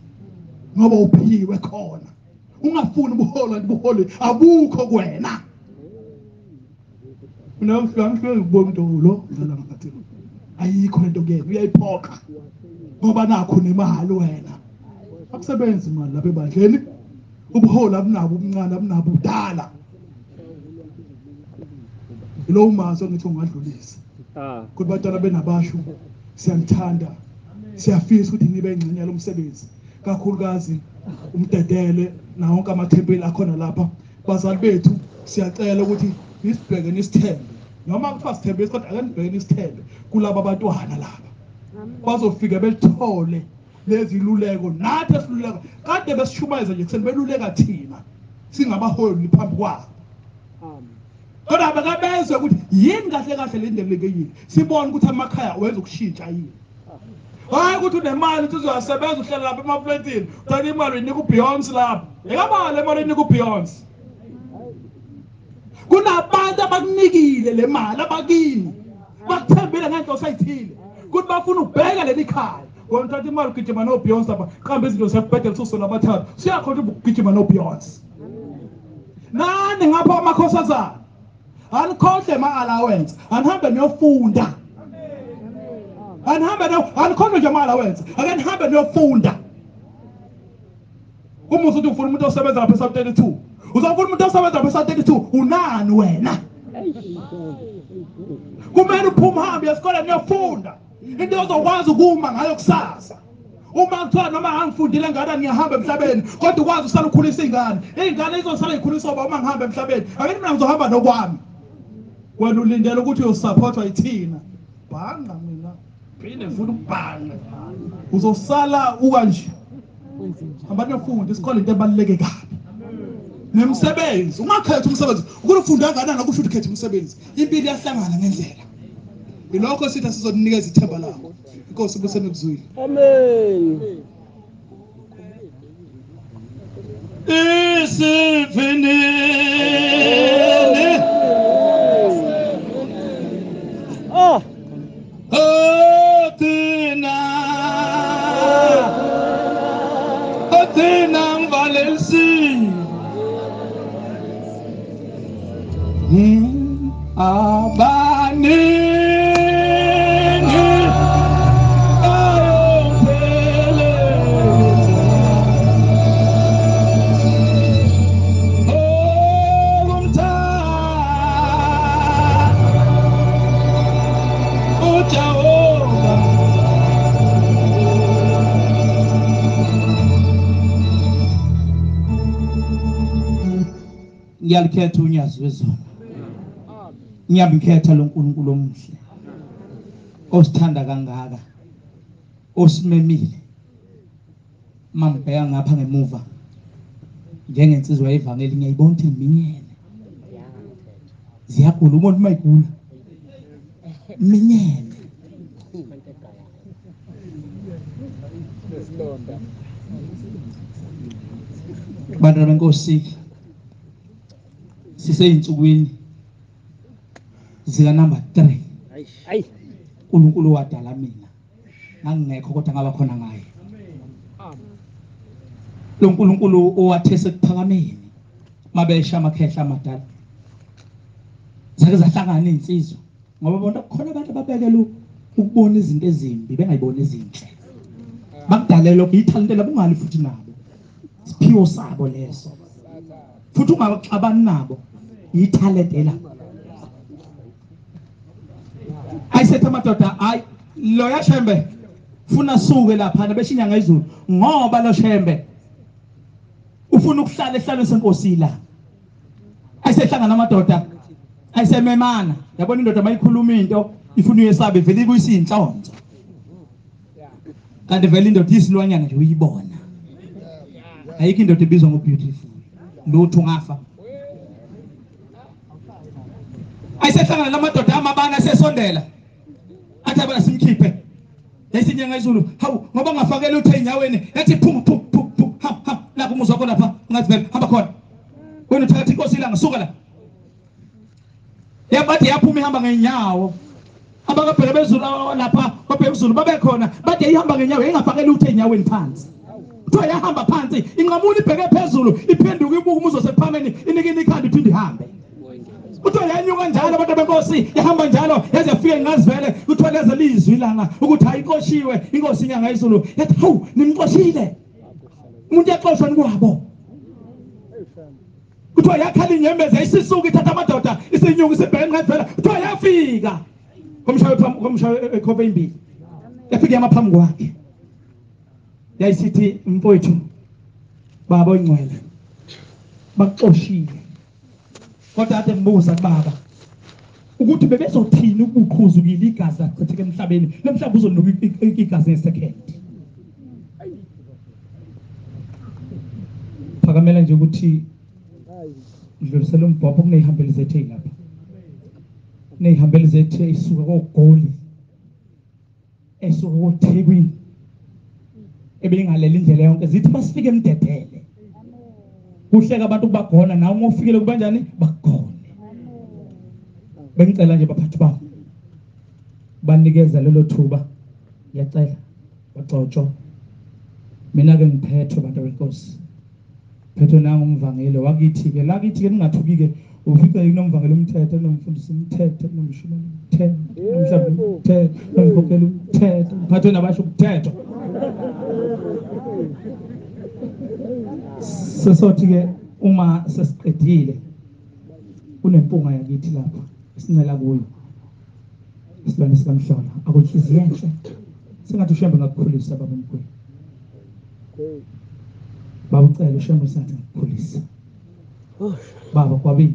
ngoba uphiwe khona. Ungafuni ubuholi, ubuholi abukho kuwena. Mina ngifika ngibona umuntu lo dlala ngathi ayikho lento kuyena, uyayiphoqa ngoba nakho nemali wena. Akusebenzi imali lapha ebandleni. Ubuholi abunabo ubuncane, abunabo ubudala. Lo mazwi ngithi ungadlulisa. Kodwa bantwana benabasho siyanithanda. Siyafisa ukuthi nibe ingxenye yalomsebenzi. Kakhulukazi umdedele na wonke amathempeli akhona lapha. Bazali bethu siyacela ukuthi nisibheke nisithembe. Noma kuthiwa sithembe kodwa ake nibheke nisithembe kulabo abantwana laba. Bazofika belithole lezi luleko nathi esiluleka kade besishumayeza nje kuseni beluleka thina singabaholi phambi kwabo. Amen. Kodwa bakabezwe ukuthi yini kahle kahle le ndlela lekeyini. Sibone ukuthi amakhaya wenza ukushintsha yini. Hayi ukuthi unemali uthi uzoyasebenza uhlala lapha emafletini uthatha imali uyinika uBeyonce lapha. Yekabala le mali uyinika uBeyonce. Kunabantu abakunikile le mali abakini. Bakuthembile ngento osayithile. Kuthi bafuna ukubheka leli khaya. Wena uthatha imali ugijima noBeyonce lapha, qamba izinto zakubhedela ususona abathathu. Siyakhona ukugijima noBeyonce. Nani ngapha amakhosazana? Anikhohle ama-allowance, anihambe niyofunda. Anihambe anikhohle nje ama-allowance, ake nihambe niyofunda. Uma usuthi ufuna umuntu osebenza lapha eSouth 32, uzofuna umuntu osebenza lapha eSouth 32, unani wena? Kumele uphume uhambe esikoleni niyofunda. Into ozokwazi ukuma ngayo kusasa. Uma kuthiwa noma angifundile ngane ngiyahamba emhlabeni, kodwa ukwazi usala ukhulisa ingane. Ingane izosala ikhuliswa uma ngihamba emhlabeni. Ake mina ngizohamba nokwami. Wena ulindele ukuthi uyosupportwa yithina. Bhanga mina. Phinde futhi ubhange. Uzosala ukanje. Abantu bafunda isikole into ebaluleke kabi. Nemsebenzi, ungakhetha umsebenzi. Ukufunda kangakanani akusho ukuthi ukhetha umsebenzi. Impilo iyahlangana ngendlela. Ilokho sithi sizokunikeza ithemba lakho. Inkosi ibusenekuzwile. Amen. Isivinini oh Othina Othina ngivalelisi Abaningi Ngiyalikhetha unyazi wezulu. Ngiyamkhetha lo nkulunkulu omuhle osithanda kangaka, osimemile. Mangibheka ngapha ngemuva njengensizwa yevangeli ngiyayibona ukuthi iminyene ziyagula. Umuntu mayigula minyene. Bantwana benkosi, siseyinsukwini zika number 3. Ayi, uNkulunkulu wadala mina ngangingekho kodwa ngaba khona ngaye. Lo nkulunkulu owathe sekuphakameni mabesha amakhehla amadala zake zahlangana insizwa, ngoba bona kukhona abantu ababekela ukubona izinto ezimbi bengayiboni ezinhle. Bakudalelwa ithalente labo ungali futhi nabo isiphiwo sabo leso, futhi ungaxabani nabo ithalente la. Ayisethe amadoda, hayi lo yashembe funa suke lapha besho inyanga izulu, ngoba lo shembe ufuna ukuhlala ehlalweni senkosi la. Ayisehlangana amadoda, ayisememana. Yabona indoda mayikhuluma into ifuna uyesabe vele ibuyisa inhlonzo, kanti vele indoda isilwanyana nje uyibona. Ayikho indoda ebizwa ngo beautiful lutho ungafa. Ayisehlangana lamadoda amabana asesondela, athi abana simkhiphe. Yayisinyanga izulu, hawu ngoba ngafakela uthe enyaweni, yathi phum phum phum phum, ha ha lapho umuzwa khona lapha ngathi vele hamba khona wena uthatha inkosi ilanga suka la. Yabathi yaphuma ihamba ngenyawo, abakabheke bezulu lapha babheke uzulu babekhona, bathi ihamba ngenyawo ingafakela uthe enyaweni phansi. Kuthiwa yahamba phansi inqamula ibheke phezulu iphenduka ibuka umuzwa sephameni inikini ikhanda iphinde ihambe. Kuthiwa yanyuka njalo abantu benkosi yahamba njalo yaze yafika ingazivele. Kuthiwa leze lizwi ilanga ukuthi ayixoshiwe inkosi inyanga izulu. Yathi hawu nimxoshile umuntu, yaxoshwa nikwabo. Kuthiwa yakhala inyembezi yayisisuka ithatha amadoda isinyuka isibheke ingazivela. Kuthiwa yafika komshayo ekhove imbili, yafika yama phambi kwakhe. Yayisithi mfowethu baba oyingcwele bakuxoshile, kodwa ade ngibuza kubaba ukuthi bebezothini ukuqhuzukile igazi lachitheka emhlabeni, lomhlaba uzonuka igazi ngesecond. Phakamela nje ukuthi dlulisela umbhobho kuneyihambeli zethu ezilapha, kuneyihambeli zethu ezisuka koGoli, esuka koThekwini, ebeyingalela indlela yonke zithi masifike emdedele. Kuhleka abantu kubagona nawe uma ufikile kubanjani bakugone. Bengicela nje baphathi bami banikeza lelo thuba, ngiyacela baxotsho. Mina ke ngiphethwe bantu benkosi, phethwe nanga umvangeli wakithi ke lakithi ke ningathuki ke ufice kunomvangeli umthetho, kunomfundisi umthetho, kunomshumayeli umthetho, kunomhlabeli umthetho, kunomkhokheli umthetho, ngiphathwe nabasho umthetho. Sesothi ke uma sesiqedile kunempunga yakithi lapha esincela kuyo isilwane sikamhlola akunhliziyo enhle, sengathi ushembe ngakukhulisa baba mkhulu. Baba ucela uShembe sathi ngikhulisa. Baba kwabini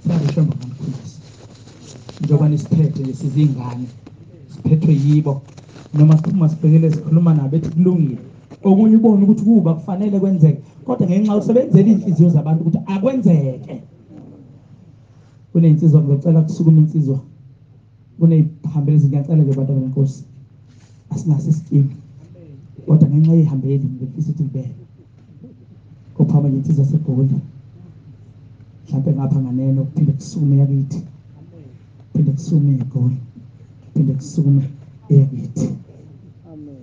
sathi uShembe ngikhulisa. Njengoba nisiphethe nje sizingane siphethwe yibo noma siphuma sibhekele sikhuluma nabo ethi kulungile. Okunye ubone ukuthi kuba kufanele kwenzeke kodwa ngenxa usebenzela inhliziyo zabantu ukuthi akwenzeke. Kunezinsizwa ngizocela kusukuma insizwa. Kunezihambeli ngiyacela ke abantu benkosi. Asinaso isikimu. Kodwa ngenxa yehambeli ngifisa ukuthi ngibeke. Kophama insizwa seGoli. Mhlawumbe ngapha nganeno kuphinde kusukume yakithi. Kuphinde kusukume eGoli. Kuphinde kusukume eyakithi. Amen.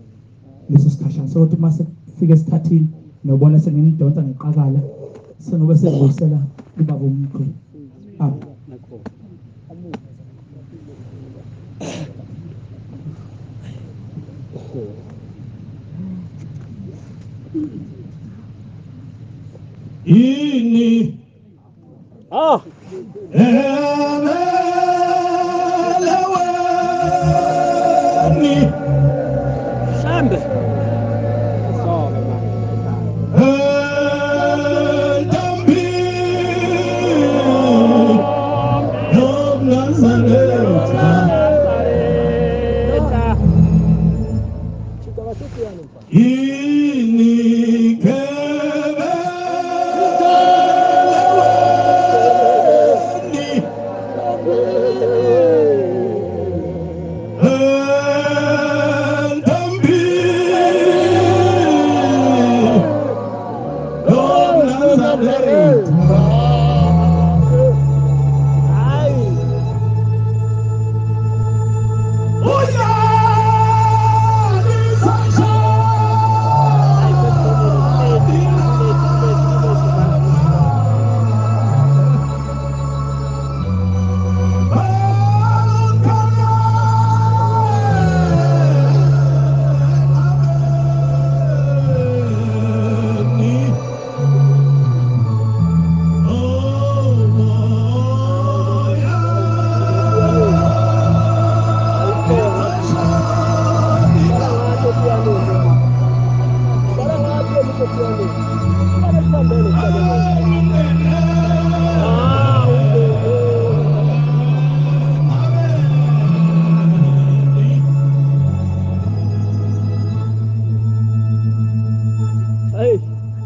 Leso sikhashana sokuthi mase kufika esikhathini nobona sengimdonsa ngeqakala sengobe sengibuyisela ubaba umkhulu. Amen. Ini ah eleleweni Shembe entombi yomNazaretha ini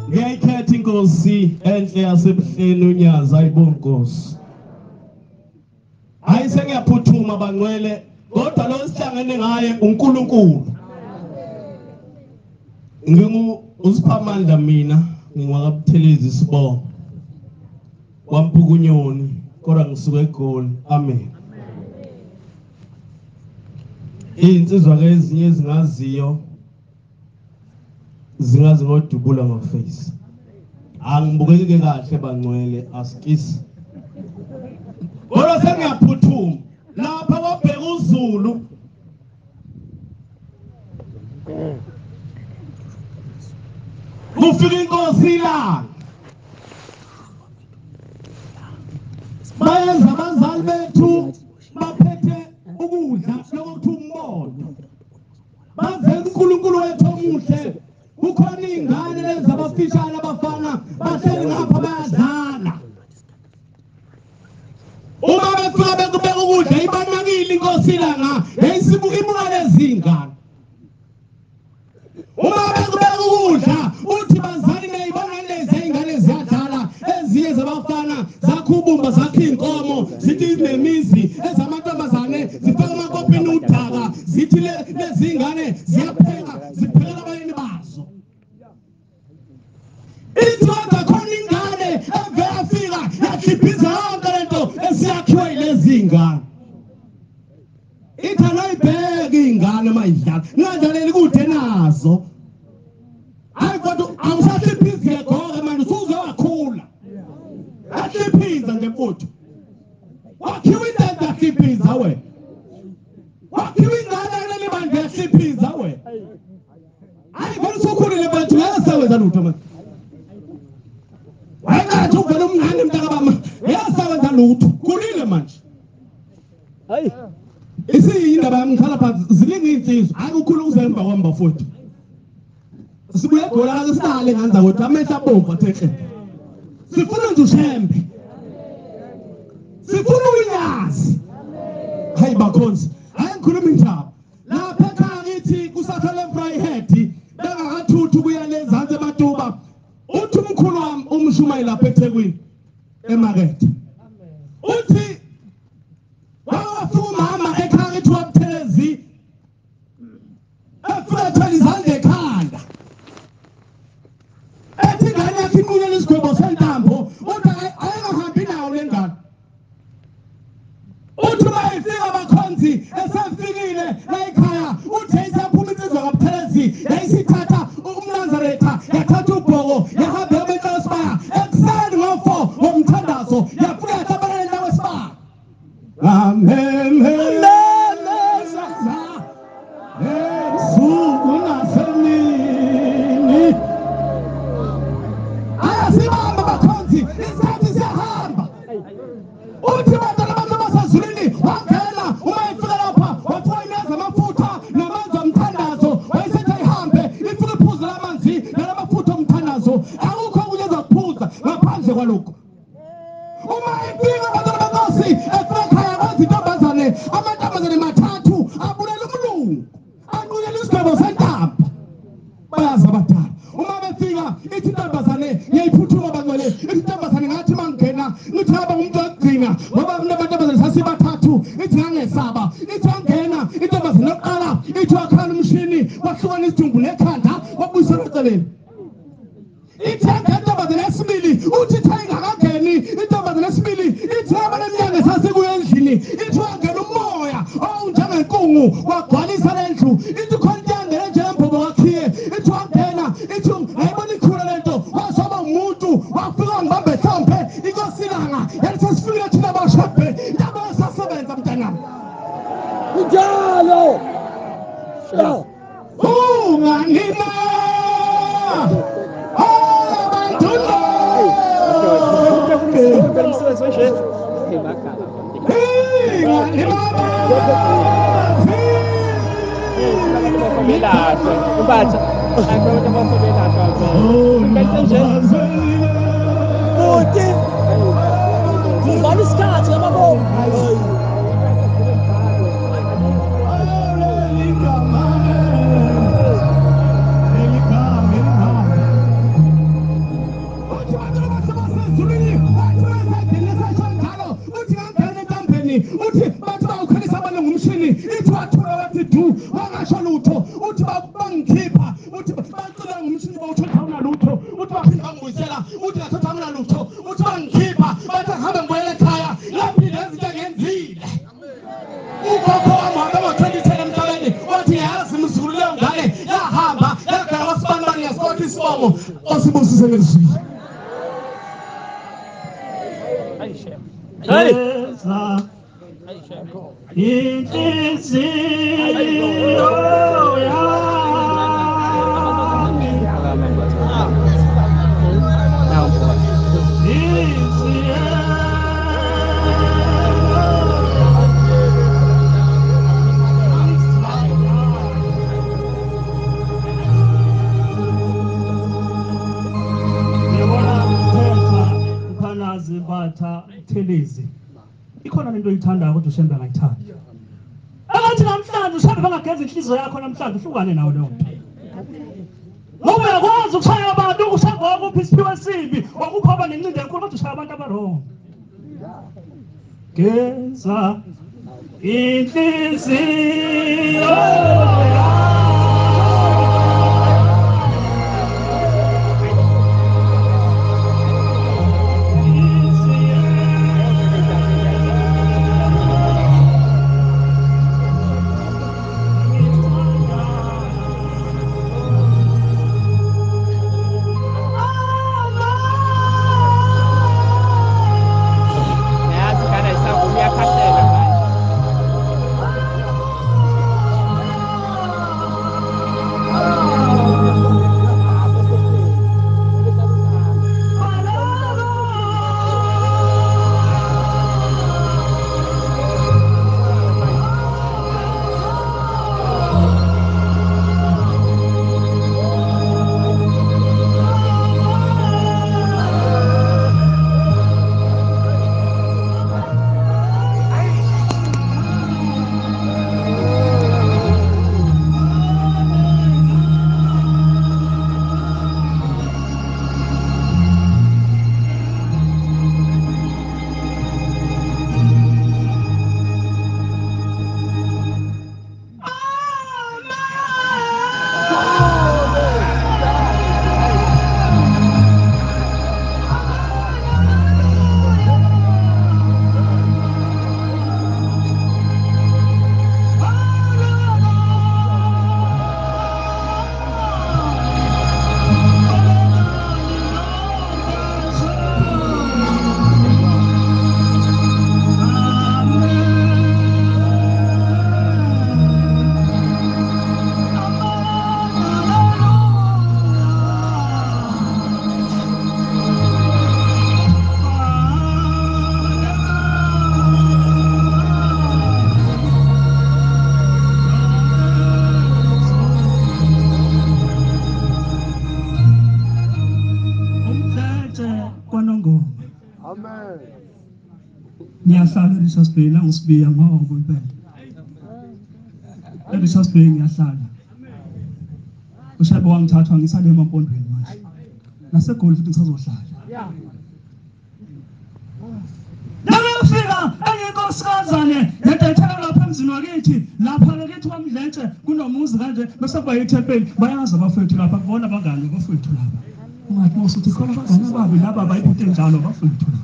Ngiyayikhetha inkosi enhle yasebuhleni uNyazi ayibonkosi. Hayi sengiyaphuthuma bangcwele kodwa lo sihlangene ngaye uNkulunkulu. Ngingu uSiphamandla mina ngingwakaButhelezi isibongo. KwaMpukunyoni kodwa ngisuka eGoli. Amen. Insizwa ke ezinye ezingaziyo zingazi ngodubula ngoface. Angibukeki kahle bangcwele asikisi. Kodwa sengiyaphuthuma lapha kwabheka uZulu. Kufika inkosi ilanga. Bayenza abazali bethu baphethe ukudla lokuthu umbono. Bavela uNkulunkulu wethu omuhle. Kukhona izingane lezi abafishane abafana bahleli ngapha bayadlala. Uma befika bekubeka ukudla ibanakile inkosi ilanga yayisibuka ibuka lezi ngane. Uma bekubeka ukudla uthi bazali neyibona lezi izingane ziyadlala ezinye zabafana zakhubumba zakhe inkomo zithi inemizi ezamantombazane zifaka amakopini udaka zithi lezi ingane ziyapheka ziphekela abayeni bazo. Ithi khona ingane evela fika yakhiphiza yonke lento esiyakhiwe yilezi ingane. Ithi anayibheke ingane mayidlala ngadlaleli kude nazo. Hayi kodwa awusahliphizi ngegore manje usuze wakhula. Ahliphiza nje mfuthu. Wakhiwa into yahliphiza wena. Wakhiwa ingane kuleli bandla yahliphiza wena. Hayi kodwa usukhulile manje uyasebenza lutho manje. Wayekathi uvela umngane mntakababa uyasebenza lutho khulile manje. Hayi Isiyindaba yami ngikhala phansi ziningi insizwa hayi ukhulu uzemba kwami bafowethu. Sibuye eGoli akaze silale nganza kodwa amehlo abomvu athe hle. Sifuna nje uShembe. Sifuna unyazi. Hayi bakhonzi, hayi ngikhuluma indaba. Lapha ekhaya ngithi kusakhele Vryheid bengakathuthu kuya lezansi eMatuba. Uthi umkhulu wami umshumayeli lapha eThekwini emakethe. Uthi wafika umama ekhaya ngithi waButhelezi efika ethwele izandla ekhanda. Ethi ingane yakhe inqunyelwe isigwebo sentambo, uthi ayingahambi nawo le ngane. Uthi uma efika abakhonzi esefikile la ekhaya, uthi isaphuma insizwa kaButhelezi yayisithatha umNazaretha yathatha ubhoko yahamba yabeka esibaya ekuseni ngo-4 ngomthandazo yafika yahlabelela endawo esibaya. Amemeza ebusuku nasemini. Ayasibamba bakhonzi, isikhathi siyahamba. Uthi bantwana abantu basezulwini wangena uma efika lapha wathiwa ineza amafutha namanzi omthandazo, wayesethi ayihambe ifike iphuze lamanzi nalamafutha omthandazo, akukho okunye ezakuphuza ngaphandle kwalokhu. Uma efika bantwana benkosi efika ekhaya kwenza intombazane, amantombazane mathathu abulela umlungu anqunyelwa isigwebo sentambo. Bayazi abadala. Uma befika ithi intombazane ngiyayiphuthuma bangcwele, ithi intombazane ngathi mangena ngithi ngaba ngumuntu wokugcina ngoba kunabantombazane sasibathathu, ithi ngangesaba. Ithi wangena intombazane yokuqala ithi wakhala umshini wahlukana isidumbu nekhanda wabuyiselwa eceleni. Ithi yangena intombazane yesibili, uthi ithi ayingakangeni intombazane yesibili, ithi yaba neminyaka esasikuyo endlini, ithi wangena umoya owunjengenkungu wagcwalisa le ndlu, ithi khona into yangena njengembobo wakhiye, ithi wangena ithi ngayibona ikhula lento wasoba umuntu wafika wangibamba ehlombe inkosi ilanga yathi sesifikile thina bashobhe intaba yasasebenza mntanami. Kunjalo. Unganina abantu Buti. Uvala isikhathi ngamabombo. Uthi bathi bawukhalisa abantu ngumshini, ithi wathula wathi du wangasho lutho, uthi bangikhipha, uthi bacela ngumshini bawuthatha unalutho, uthi baphinda bangibuyisela, uthi ngathatha unalutho, uthi bangikhipha bathi ngihambe ngibuyele ekhaya ngaphinde izinto engenzile. Ugogo wami wabe ngo-2010 emhlabeni wathi ngiyazi mzukulu leyo ngane yahamba yagala kwasibanibani ngesikotha isibongo osibusise ngelizwi. Hey. Inhliziyo yami ngiyabona Mthethwa Mkhwanazi Mbatha Buthelezi ikhona lento oyithandayo kodwa uShembe angayithandi. Akathi namhlanje uShembe bangageza inhliziyo yakho namhlanje uhlukane nawo leyo nto. Ngoba uyakwazi ukushaya abantu, uShembe wakuphi isiphiwo esibi, wakupha aba nencindi enkulu kodwa ushaya abantu abarong. Geza inhliziyo yami. Uyakhahlela manje. Amen. Ngiyahlala eRichards Bay nangusibiya ngoba impela. eRichards Bay ngiyahlala. Ushebe wangithathwa ngisale emampondweni manje. NaseGoli futhi ngisazohlala. Nakafika enye inkosikazane yedethela lapha emzini wakithi, lapha kithi kwaMdletshe kunomuzi kanje bese kuba yithempeli, bayazi abafethu lapha, kubona abangani abafethu lapha. Ungathi mawusuthi khona abangani ababi laba bayiphethe njalo abafethu lapha.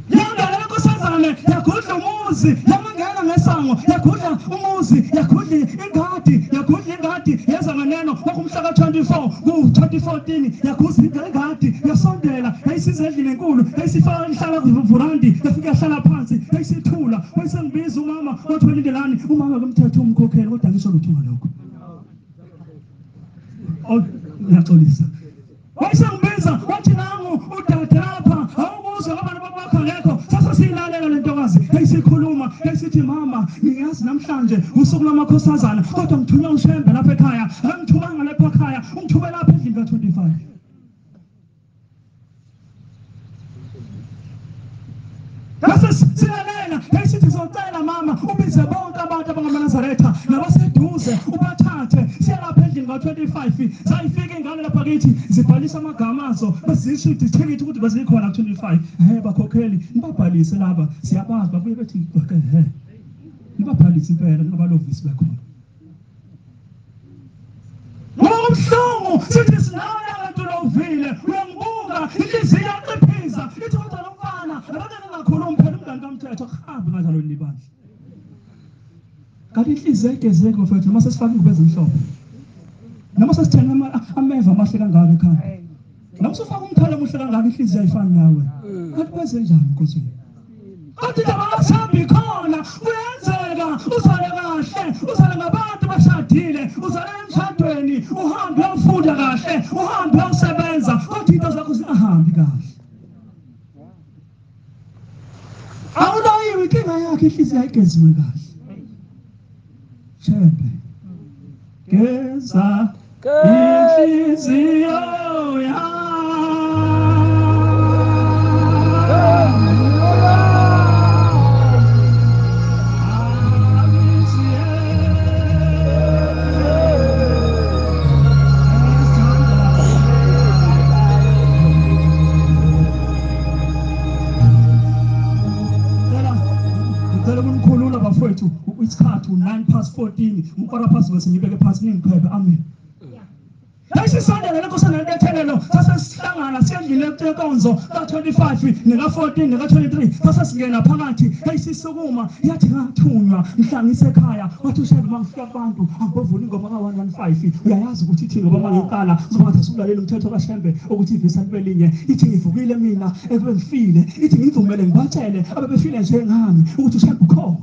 Yangena inkosazane yagudla umuzi, yamangena ngesango, yagudla umuzi, yagudla ingadi, yagudla ingadi, yeza nganeno kwakumhla ka-24 ku-2014 yaguza ingadi, yasondela, yayisiza endlini enkulu, yayisifaka ihlala kuvurandi, yafika yahlala phansi, yayisithula, wayesengibiza umama, wathi welindelani, umama kumthetho umkhokheli kodwa ngisho lutho ngalokho. Oh, ngiyaxolisa. Wayesengibiza wathi nangu udade lapha, awukuzwa abantu bakho ngekho, sase siyilalela le ntokazi, yayisikhuluma, yayisithi mama, ngiyazi namhlanje usuku lwamakhosazana, kodwa ngithunywa uShembe lapha ekhaya, akangithumanga lapha ekhaya, ungithume lapha endlini ka-25. Ngase silalela, yayisithi socela mama, ubize bonke abantu abangamaNazaretha nabaseduze, ubathathe, siya lapha endlini ka-25. Zayifika ingane lapha kithi, zibhalisa amagama azo, bezisho ithikithi ukuthi bezikhona ku-25. Bakhokheli, nibabhalise laba, siyabazi, babuye bethi nibabhalise impela, ningabalovisi bekhona. Ngoba kubuhlungu, sithi sinawe abantu lovile, uyangibuka, inhliziyo iyaqiphiza, ithi kodwa lo mfana, abake ngakhuluma phela umngani kamthetho, akuhambi kanjalo libandla. Kanti inhliziyo ayigezeki bafethu, noma sesifaka ingubo ezimhlophe, noma sesithenga ameva amahle kangaka ekhaya, noma usufaka umthwalo omuhle kangaka, inhliziyo ayifani nawe. Kanti kwenze njani Nkosi? Kanti indaba kaShambi khona, kuyenzeka uzale kahle, uzale ngabantu bashadile, uzale emshadweni, uhambe uyofunda kahle, uhambe uyosebenza, kodwa into zakho zingahambi kahle. Awuloyiwe inkinga yakhe, inhliziyo ayigeziwe kahle. Shembe, geza inhliziyo yami. Isikhathi 14:09 14:15 bese ngibeke phansi ningiphephe. Amen. Yayisisondela lenkosana lentethelelo, sasesihlangana siyendlini yenkonzo ka-25 neka-14 neka-23, sasesingena phakathi, yayisisukuma yathi ngathunywa mhla ngisekhaya, wathi uShembe uma ngifika kubantu angibovula ingoma ka-115, uyayazi ukuthi ithini ngoba uma ngiqala uzoba ngathi asulalela umthetho kaShembe ukuthi ivisa libe linye, ithi ngivukile mina ekube ngifile, ithi ngivumele ngibatshele abebefile njengami ukuthi uShembe ukhona.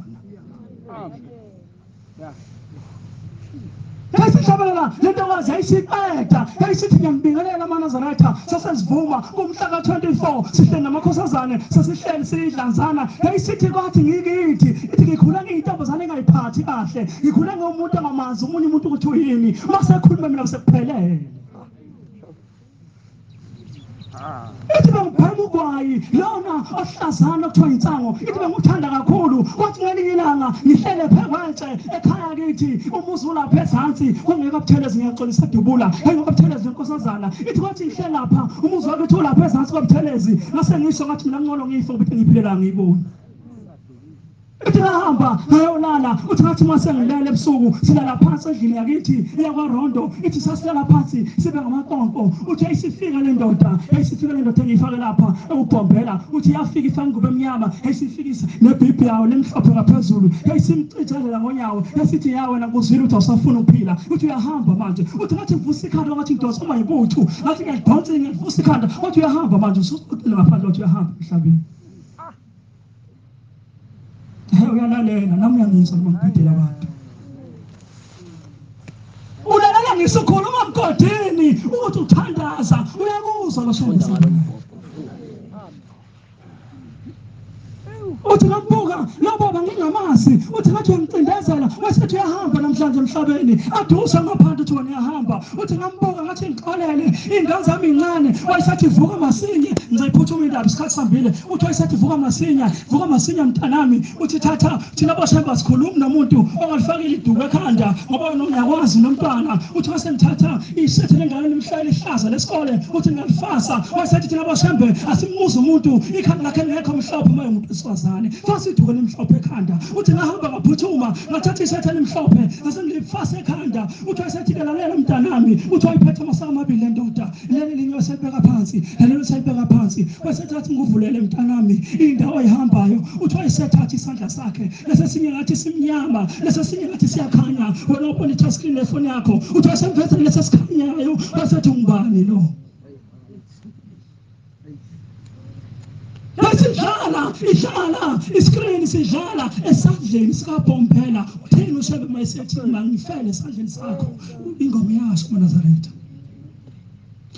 Yayisihlabelela le ntokazi yayisiqeda, yayisithi ngiyambingelela amaNazaretha, sasesivuma kumhla ka-24 sihleli namakhosazane, sesihleli siyidlanzana. Yayisithi kwathi ngikithi, ithi ngikhule ngiyintombazane engayiphathi kahle, ngikhule ngumuntu engamazi omunye umuntu ukuthi uyini, uma sekhuluma mina sekuphelele. Ithi bengibhema ugwayi lona ohlazana okuthiwa insango, ithi benguthanda kakhulu. Kwathi ngelinye ilanga ngihlele phekwetshe ekhaya kithi, umuzi ulapha ezansi, kungekho Buthelezi, ngiyaxolisa dubula, engekho Buthelezi nkosazana. Ithi kwathi ngihlele lapha, umuzi wakithi ulapha ezansi kwaButhelezi, ngase ngisho ngathi mina ngcono ngife ngoba ngiphilela ngiyibona. Ithi ngahamba ngayolala, uthi ngathi uma sengilele ebusuku silala phansi endlini yakithi iyakwaRondo, ithi sasilala phansi sibe ngamakonko. Uthi yayisifika le ndoda, yayisifika le ndoda engiyifake lapha ewubhombela, uthi yafika ifake ingubo emnyama, yayisifikisa nebhibhi yawo lemhlophe ngaphezulu, yayisimcijazela ngonyawo, yasithi ya wena kuzwile ukuthi awusafuni ukuphila, uthi uyahamba manje. Uthi ngathi ngivusa ikhanda, ngathi ngidonsa uma yibuthu, ngathi ngiyadonsa ngivusa ikhanda, uthi uyahamba manje, usuqile ngaphandle, uthi uyahamba emhlabeni. Uyalalela nami uyangizwa noma ngibhidela abantu. Ulalela ngisukhuluma mgodini ukuthi uthandaza, uyakuzwa lo shongo. Uthi ngabuka lo baba ngingamazi, uthi ngathi uyangicindezela, wasethi uyahamba namhlanje. namhlanje emhlabeni adusa ngaphandle uthi wena uyahamba. Uthi ngambuka ngathi ngixolele ingane zami incane. Wayesathi vuka masinya, ngizayiphuthuma indaba isikhathi sambile. Uthi wayesathi vuka masinya, vuka masinya mntanami. Uthi thatha thina boShembe sikhuluma nomuntu ongalifakile iduku ekhanda ngoba wena uyakwazi nomntwana. Uthi wasemthatha isethe lengane limhlale ihlaza lesikole uthi ngalifasa. Wayesathi thina boShembe asimbuza umuntu ikhanda lakhe lingekho mhlophe uma umuntu wesifazane, fasa iduku elimhlophe ekhanda. Uthi ngahamba ngaphuthuma ngathatha isethe elimhlophe ngase ngilifasa ekhanda. Uthi wayesathi lalela mntanami. Uthi wayiphethe amasaka amabili le ndoda, leli linye waselibeka phansi, leli waselibeka phansi. Wayesethatha nguvulele mntanami indawo ayihambayo. Uthi wayesethatha isandla sakhe lesesinye ngathi simnyama, lesesinye ngathi siyakhanya. Wena ubona i-touch screen lefoni yakho. Uthi wayesemveza lesesikhanyayo. Wayesethi ungubani lo? Yasidlala idlala iskrini sidlala esandleni sikaBhombela. Uthini uShembe mayesethi mangifele esandleni sakho? Ingoma yasho maNazaretha.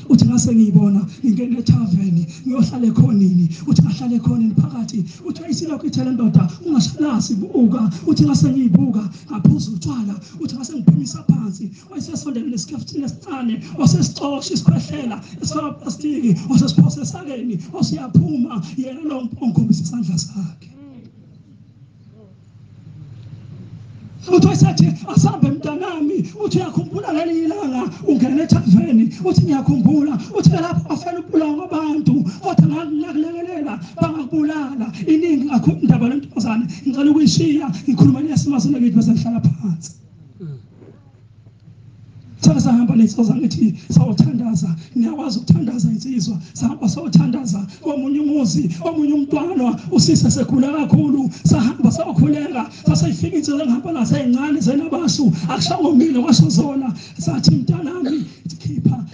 Uthi ngase ngiyibona ngingena ethaveni ngiyohlala ekhonini. Uthi ngahlala ekhonini phakathi. Uthi ayisilokhu ithele ndoda ungashalasi buka. Uthi ngase ngiyibuka ngaphuza utshwala. Uthi ngase ngiphimisa phansi. Wayesesondela nesikhefutini esincane wasesicosha isikhwehlela esifaka plastiki wasesiphosa esakeni wasiyaphuma. Yena lo ongikhombisa isandla sakhe. Uthi wayesathi asambe mntanami. Uthi uyakhumbula leli ilanga ungena ethaveni? Uthi ngiyakhumbula. Uthi lapho afela ubulawa kwabantu kodwa ngakulekelela bangakubulala. Iningi kakhulu indaba lentombazane ngicela ukuyishiya ngikhuluma nesimazona kithi bese ngihlala phansi. Sake sahamba nensizwa ngithi sawuthandaza, ngiyakwazi ukuthandaza insizwa. Sahamba sawuthandaza komunye umuzi, omunye umntwana usise segula kakhulu. Sahamba sayokhuleka, saseyifika insizwa engihamba nazo ezincane zenabasu akushangomile kwasho zona. Sathi mntanami khipha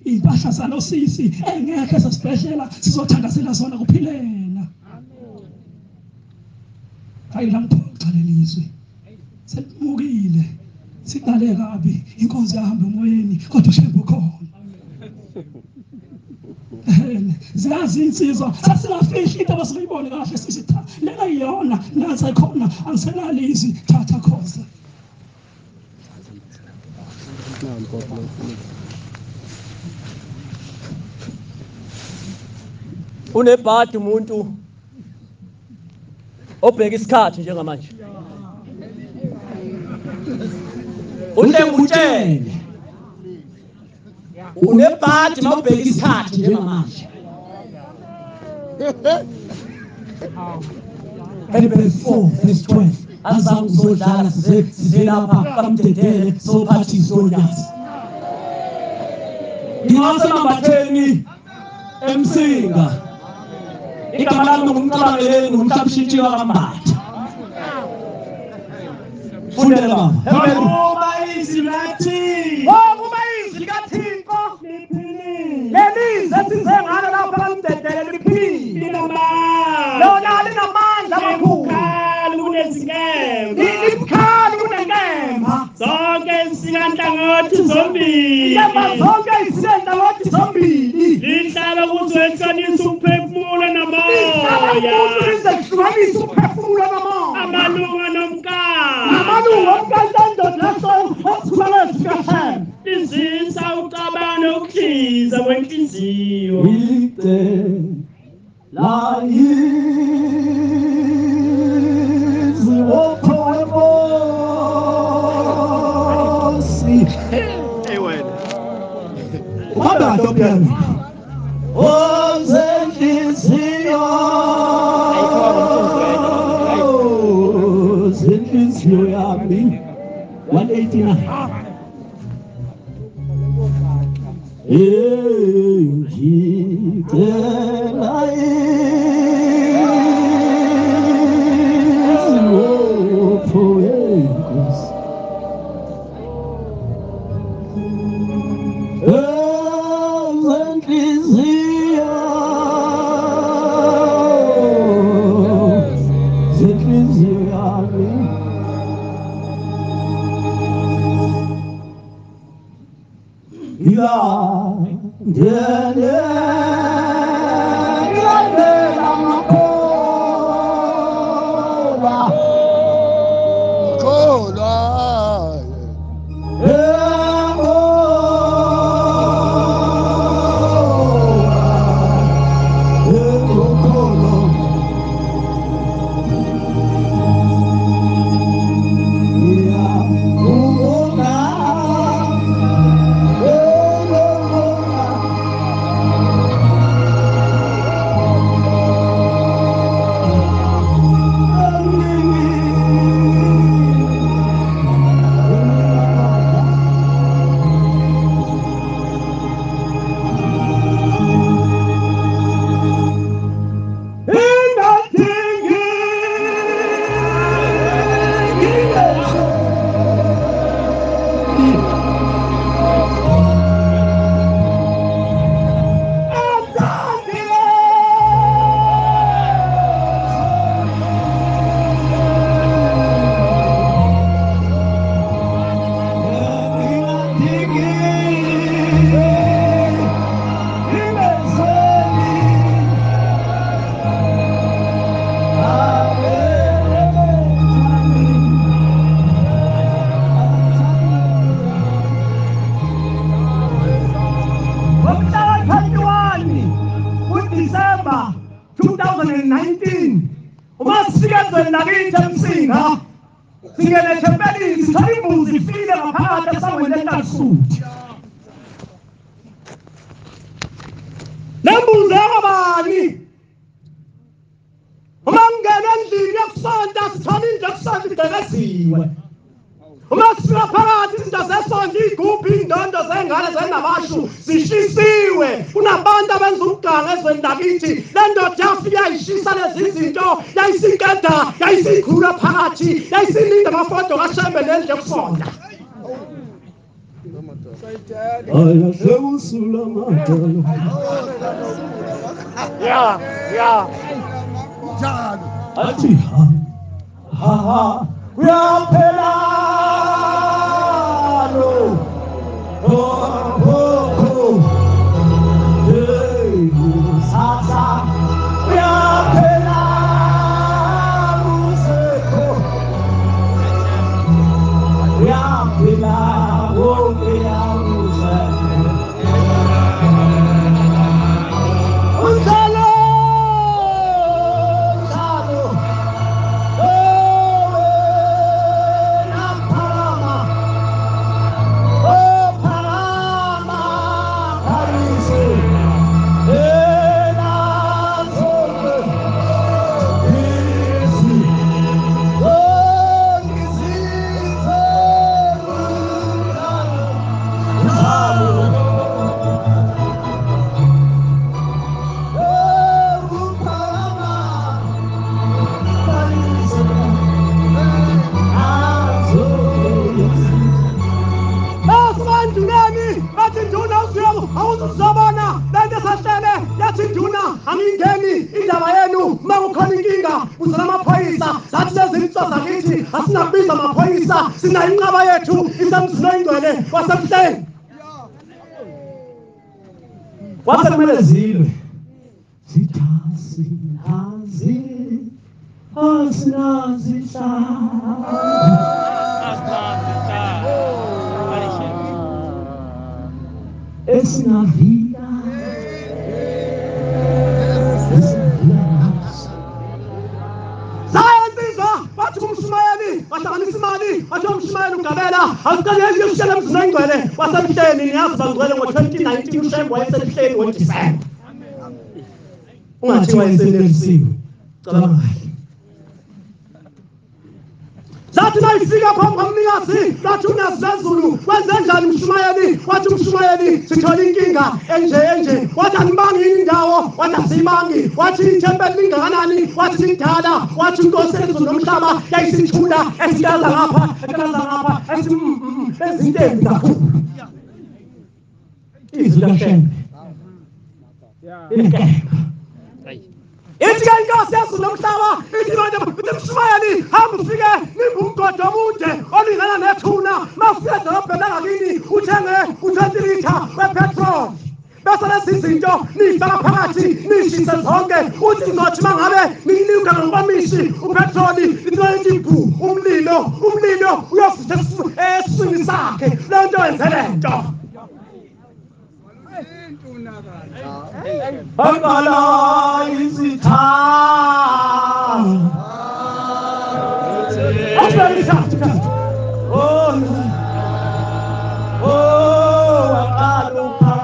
impahla zalo sisi engekho esesibhedlela sizothandazela zona kuphilela. Hayi lamphoxa lelizwe selimukile. Siqale kabi inkonzo yahamba emoyeni kodwa uShembe ukhona. Ziyazi insizwa sasingafihli into abasiyibone kahle sithi cha lena iyona nansi ayikhona angisenalizwi thatha khoza. Unebhadi umuntu obheka isikhathi njengamanje. Utshele unebhadi mawubheka isikhathi njengamanje. Hebrews 4 verse 12. Azange uzodlala size lapha bamdedele sophathi izonyazi. Ngingasemambatheni eMsinga. Igama lami ngumcabangeleni ngumhlabishintshi kaMbatha. Fundela baba. Ngoba izwi lathi. Ngoba izwi likaThixo liphilile. Lelizwi esize ngalo lapha bamdedele liphilile. Linamandla. Lona linamandla amakhulu. Kunezinkemba. Libukhali kunenkemba. Zonke izinhlangothi zombili. Inkemba zonke izinhlangothi zombili. Lihlala kuzwehlukanisa umphefumulo namoya. Lihlala kuzwehlukanisa umphefumulo namoya. Amalunga nomkakhe. Amalunga omkakhe indoda leso. Izisa ucabano ukuhliza kwenhliziyo. La izwi wopho wenkosi. Hey wena. Ubaba kahle Ozenhliziyo zenhliziyo yami 189. Ngicela izwi wopho wenkosi. Sifike ezweni lakithi eMsinga, singene ethempelini sithola imbuzi ifile ngaphakathi esangweni leNtalisuthi. Le mbuzi yakabani? Uma ngingena endlini yokusonta sithola indlu yokusonta igqekeziwe. Uma sifika phakathi izinto zesonto, iy'gubhu, iy'ndondo zengane zenabashu zishisiwe. Kunabantu abenza umganga ezweni lakithi. Le ndoda yafika yayishisa lezi zinto, yayisinkeda, yayisikhula phakathi, yayisilinda amafodo kaShembe nendlu yokusonta. Ya, ya. Athi ha ha ha uyaphela lo oh oh hey sasa uyaphela usekho uyaphela wonke usekho unjalo njalo Awuzuzobona lento esahlele yathi nduna angingeni indaba yenu uma kukhona inkinga uzala amaphoyisa. Zathi lezi zinto zakithi asinakubiza amaphoyisa, sinayo inqaba yethu isemzini oyingcwele wasemhleni. Kwase kumele zilwe zithi asinazi esingavika sayenziza bathi kumshumayeli wahlanganisa imali wathi umshumayeli ugabela awuqale uyoshela emzini oyingcwele wasemhleni. Niyazi bangcwele ngo-2019 uShembe wayesemhleni ngoDisemba. Ungathi wayesenelisiwe, cabanga kahle. Zathi nayifika phambi komnikazi lathi uNyazi lwezulu wenze njani mshumayeli? Wathi umshumayeli sithola inkinga enje enje. Wathi anibangi yini indawo? Wathi asiyibangi. Wathi ithempeli lingakanani? Wathi lidala. Wathi inkosi yezulu nomhlaba yayisithula esikaza ngapha esikaza ngapha ethi ezinto embi kakhulu. Izwi likaShembe linenkemba. Ithi ke inkosi yezulu nomhlaba ithi manje mshumayeli hamba ufike nimbe umgodi omude olingana nethuna, mawufika edolobheni langakini uthenge u-20 litha wepetrol, bese lezi zinto niyifaka phakathi niyishise zonke. Uthi ngizothi uma ngabe niliuka ngokwamishi upetroli ithi bhu umlilo uyofutha esiswini sakhe. Le nto yenze le nto. Bangala isitha oh oh aqalupha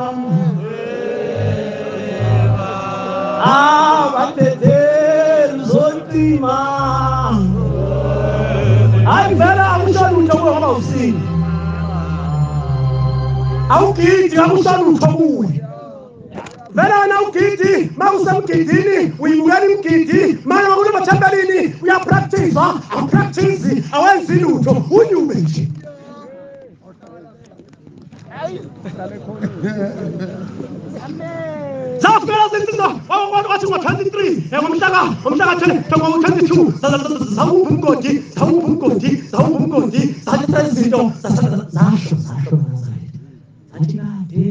abathetheli zontima. Hayi vele akusho lutho kuwe ngoba usini awugidi, akusho lutho kuwe. Vele wena ugidi, makusemgidini uyibukela imgidi, manje makulemathempelini uyapractice, awupractice, awenzi lutho, unyume nje. Zafikela zinto wathi ngo-23 ngomhlaka ngo-22 zawupha umgodi zawupha umgodi zathi izinto zasho zathi kade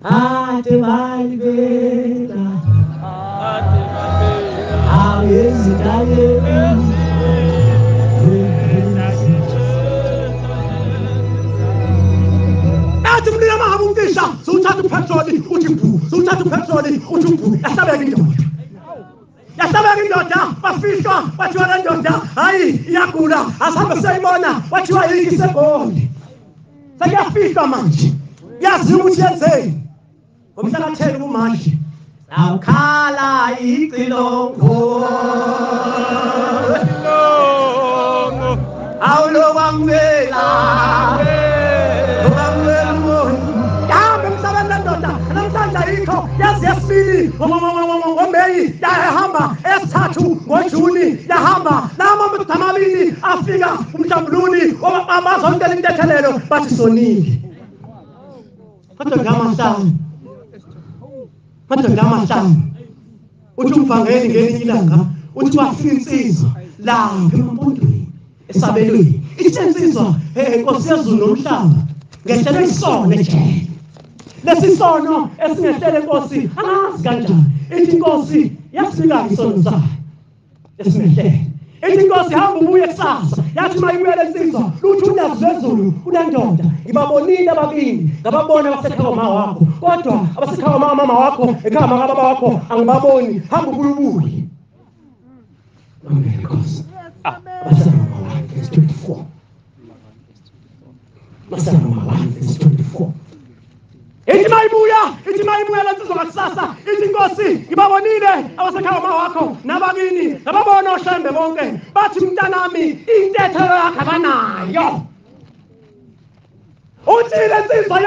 ade balibeka awezindaye athi umlilo amahabe umtisha sewuthatha upetroli uthi bhu, sewuthatha upetroli uthi bhu, yahlabeka indoda. Yahlabeka indoda bafihlwa bathiwa le ndoda hayi iyagula asihambe siyayibona bathiwa yikho iseGoli. Sekuyafihlwa manje yaziwa ukuthi yenzeni ngomhla ka-10 kuMashi awukhala icilongo awulokwamukela yahamba emhlabeni le ndoda namhlanje ayikho yazi yesibili ngoMeyi yahamba esithathu ngoJuni yahamba lama amabili afika umhlambuluni abazonke intethelelo bathi sonile. Madoda amahlanu, madoda amahlanu uthi umvangeli ngelinye ilanga uthi wafika insizwa lapha emampondweni esabelweni ithi insizwa Nkosi yezulu nomhlaba ngehlele isono ejele lesi sono esingehlele Nkosi angazi kanjani. Ithi Nkosi yasifika isono sayo esingehlele. Ithi Nkosi hamba ubuye kusasa. Yathi mayibuye lensizwa lutho unyazi lwezulu unendoda ngibabonile ababili ngababona abasekhaya mama wakho kodwa abasekhaya mama wakho ekhaya kababa wakho angibaboni hamba ubuye ubuye. Amen Nkosi. Masaroma 1 verse 24. Masaroma 1 verse 24. Ithi mayibuya lensizwa ngakusasa ithi Nkosi ngibabonile abasekhaya mama wakho nababini ngababona oshembe bonke bathi mntanami intethelo yakho abanayo. Uthi lensizwa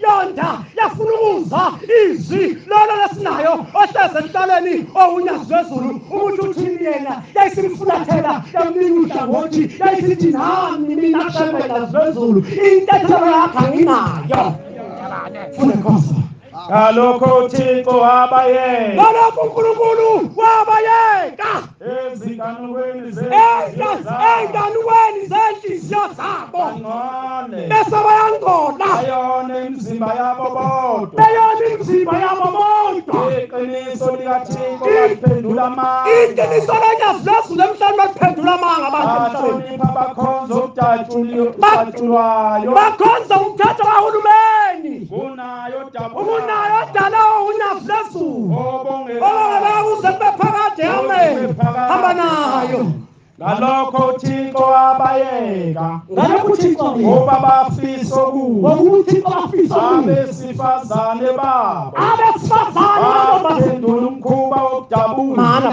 yonda yafuna ukuzwa izwi lolo lesinayo ohleze emhlaleni owunyazi lwezulu ukuthi uthini yena yayisimfulathela yamnika uhlangothi yayisithi nami mina shembe nyazi lwezulu intethelo yakho anginayo. Funa Nkosi. Ngalokho uThixo wabayeka. Ngalokho uNkulunkulu wabayeka. Ezinkanukweni zenhliziyo zabo. Bese bayangcola. Bayona imizimba yabo bodwa. Bayona imizimba yabo bodwa. Iqiniso likaThixo baliphendula amanga. Iqiniso lonyazi lwezulu emhlabeni baliphendula amanga abantu emhlabeni. Bahlonipha bakhonza okudatshulwayo. Bakhonza umthetho kahulumeni. Kunayo Unayo dala unyazi lwezulu. Obongeka kuze kube phakade. Amen. Hamba nayo. Ngalokho uThixo wabayeka. Ngalokho uThixo ngoba bafisa okubi. Ngoba uThixo bafisa okubi. Abesifazane babo. Abesifazane babo baphendula umkhuba wokudabuka. Mana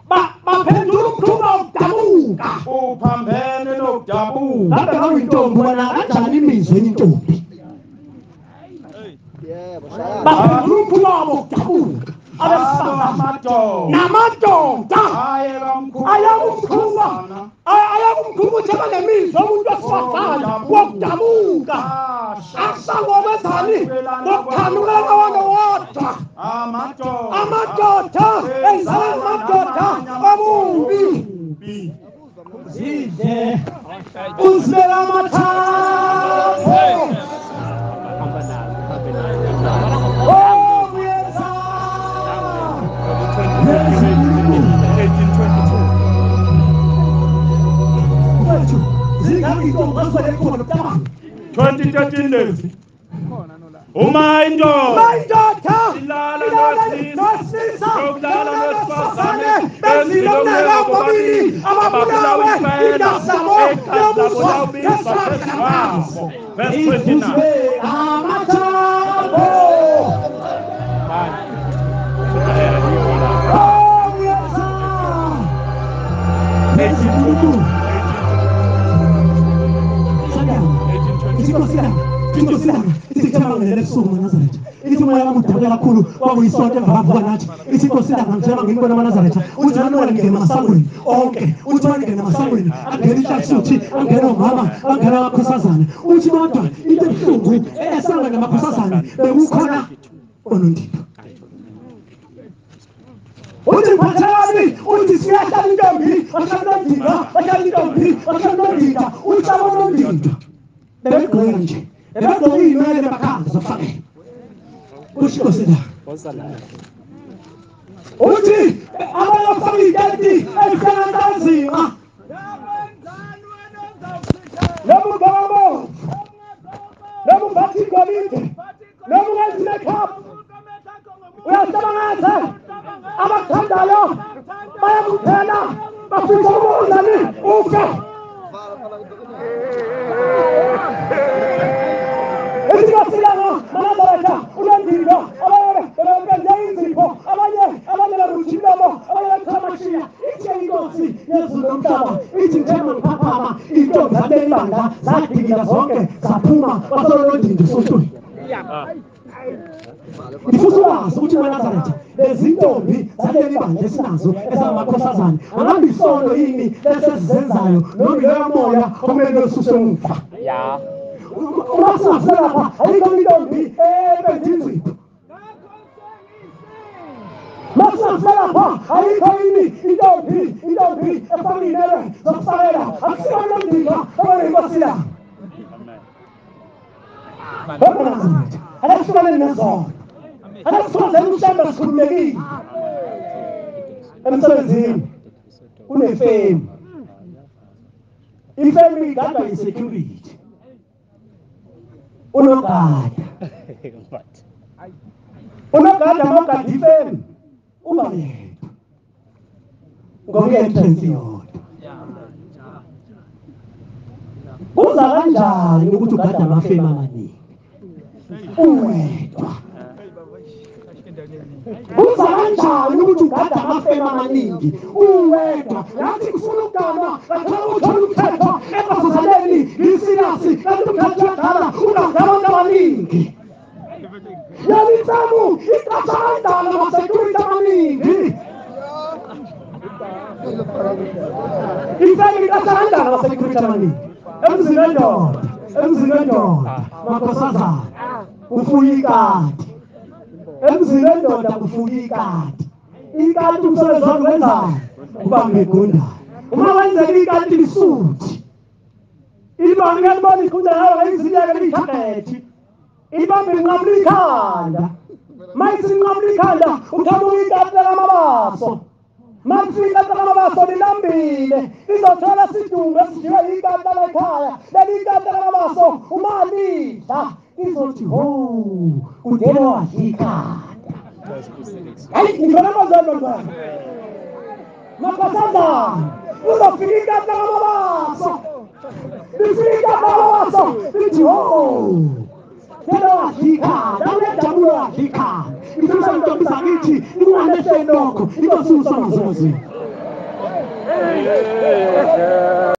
baba. Baphendula umkhuba wokudabuka. Uphambene nokudabuka. Ngabe kuyintombi wena kanjani imizwe intombi? Baphendula umkhuba wokudabuka. Abesifazane namadoda ayakumkhuba ukuthi abanemizwa umuntu wesifazane wokudabuka akusangomezani ngokuthanukela wona wodwa amadoda enzala amadoda obubi zidle uzibeka amathambo. Lezi 2013 lezi uma indoda ilala nowesilisa nowesifazane benzile okunaka bobabili ababulawe indaba zabo yobuzwa. Verse 29. Amathambo ithi moya wamudabula kakhulu kwakuyisonto emva nathi ithi Inkosi ilanga ngitshela ngibona amaNazaretha uthi wena ngene emasangweni onke uthi wena ngene emasangweni angena ihlasuthi angena omama angena amakhosazana uthi kodwa into ebuhlungu esangweni namakhosazana bekukhona onondipho uthi phathani uthi siyahlala intombi wahlala nondida wahlala intombi wahlala nondida uthi abonondida bebegqoka nje bebegqoka iy'nwele emakhanda zokufakela kusho Inkosi la uthi abayofaka iy'tenti ezifana kanzima noma ungababomvu noma umbatha igolide noma ungenza i-makeup uyahlaba ngathi Abakuthandayo bayakuphela bafisa ukudlani ufe. Esingasilanga manazaretha unondindwa abanye bebempenze inzipho abanye baruthi imlomo abanye bathamashiya ithe inkosi yezulu nomhlaba ithi ngithemba ngiphaphama intombi zakuleli bandla zadikila zonke zaphuma basolonondindwa esontweni. Ngifisa ukwazi ukuthi manazaretha lezi ntombi zakuleli bandla esinazo ezamakhosazane angabe isono yini lesizenzayo noma iloya moya okumele ususwe emuva. Uma singaselapha ayikho intombi ephethe inzipho. Masingaselapha ayikho yini intombi efaka iy'nwele zokusakela akusiyo nondindwa obenenkosi la. Manazaretha akasihlukaneni nezono, akasikhonzeni uShembe sikhululekile. Emsebenzini kunefemu, ifemu igadwa yi-security, unogada uma ugada ifemu uba yedwa ngoba i-entrance iyodwa. Kuza kanjani ukuthi ugada amafemu amaningi uwedwa? Kuza kanjani ukuthi ugada amafemu amaningi uwedwa? Ngathi ngifuna ukugama ngathola ukuthola umthetho engazozaleni ngisinasi kanti umthetho uyadala ungagama abantu abaningi. Yona ifemu iqasha kanjani ama-security amaningi? Ifemu iqasha kanjani ama-security amaningi? Emzini wendoda, emzini wendoda makhosazana kufuya ikati. Emzini wendoda kufuya ikati. Ikati umsebenzi walo wenzani? Ubamba igundane. Uma kwenzeka ikati lisuthi, ibambe ngiyalibona igundane lawo ngelizinyeke liyithagethi, ibambe inqamula ikhanda. Uma isinqamula ikhanda uqhamuka ikati lamabaso. Uma kufika ikati lamabaso lilambile lizothola sidumbu esidliwe ikati lalekhaya. Leli ikati lamabaso uma lidla lizothi ho kudele wadla ikhanda. Hayi ngithole amazwi bantwana. Makhosazana uzofika ikati lamabaso, lifika ikati lamabaso lithi ho kudele wadla ikhanda, uyajabulo wadla ikhanda. Ngifisa intombi zakithi nikunganehleni lokho inkosi usamazozini.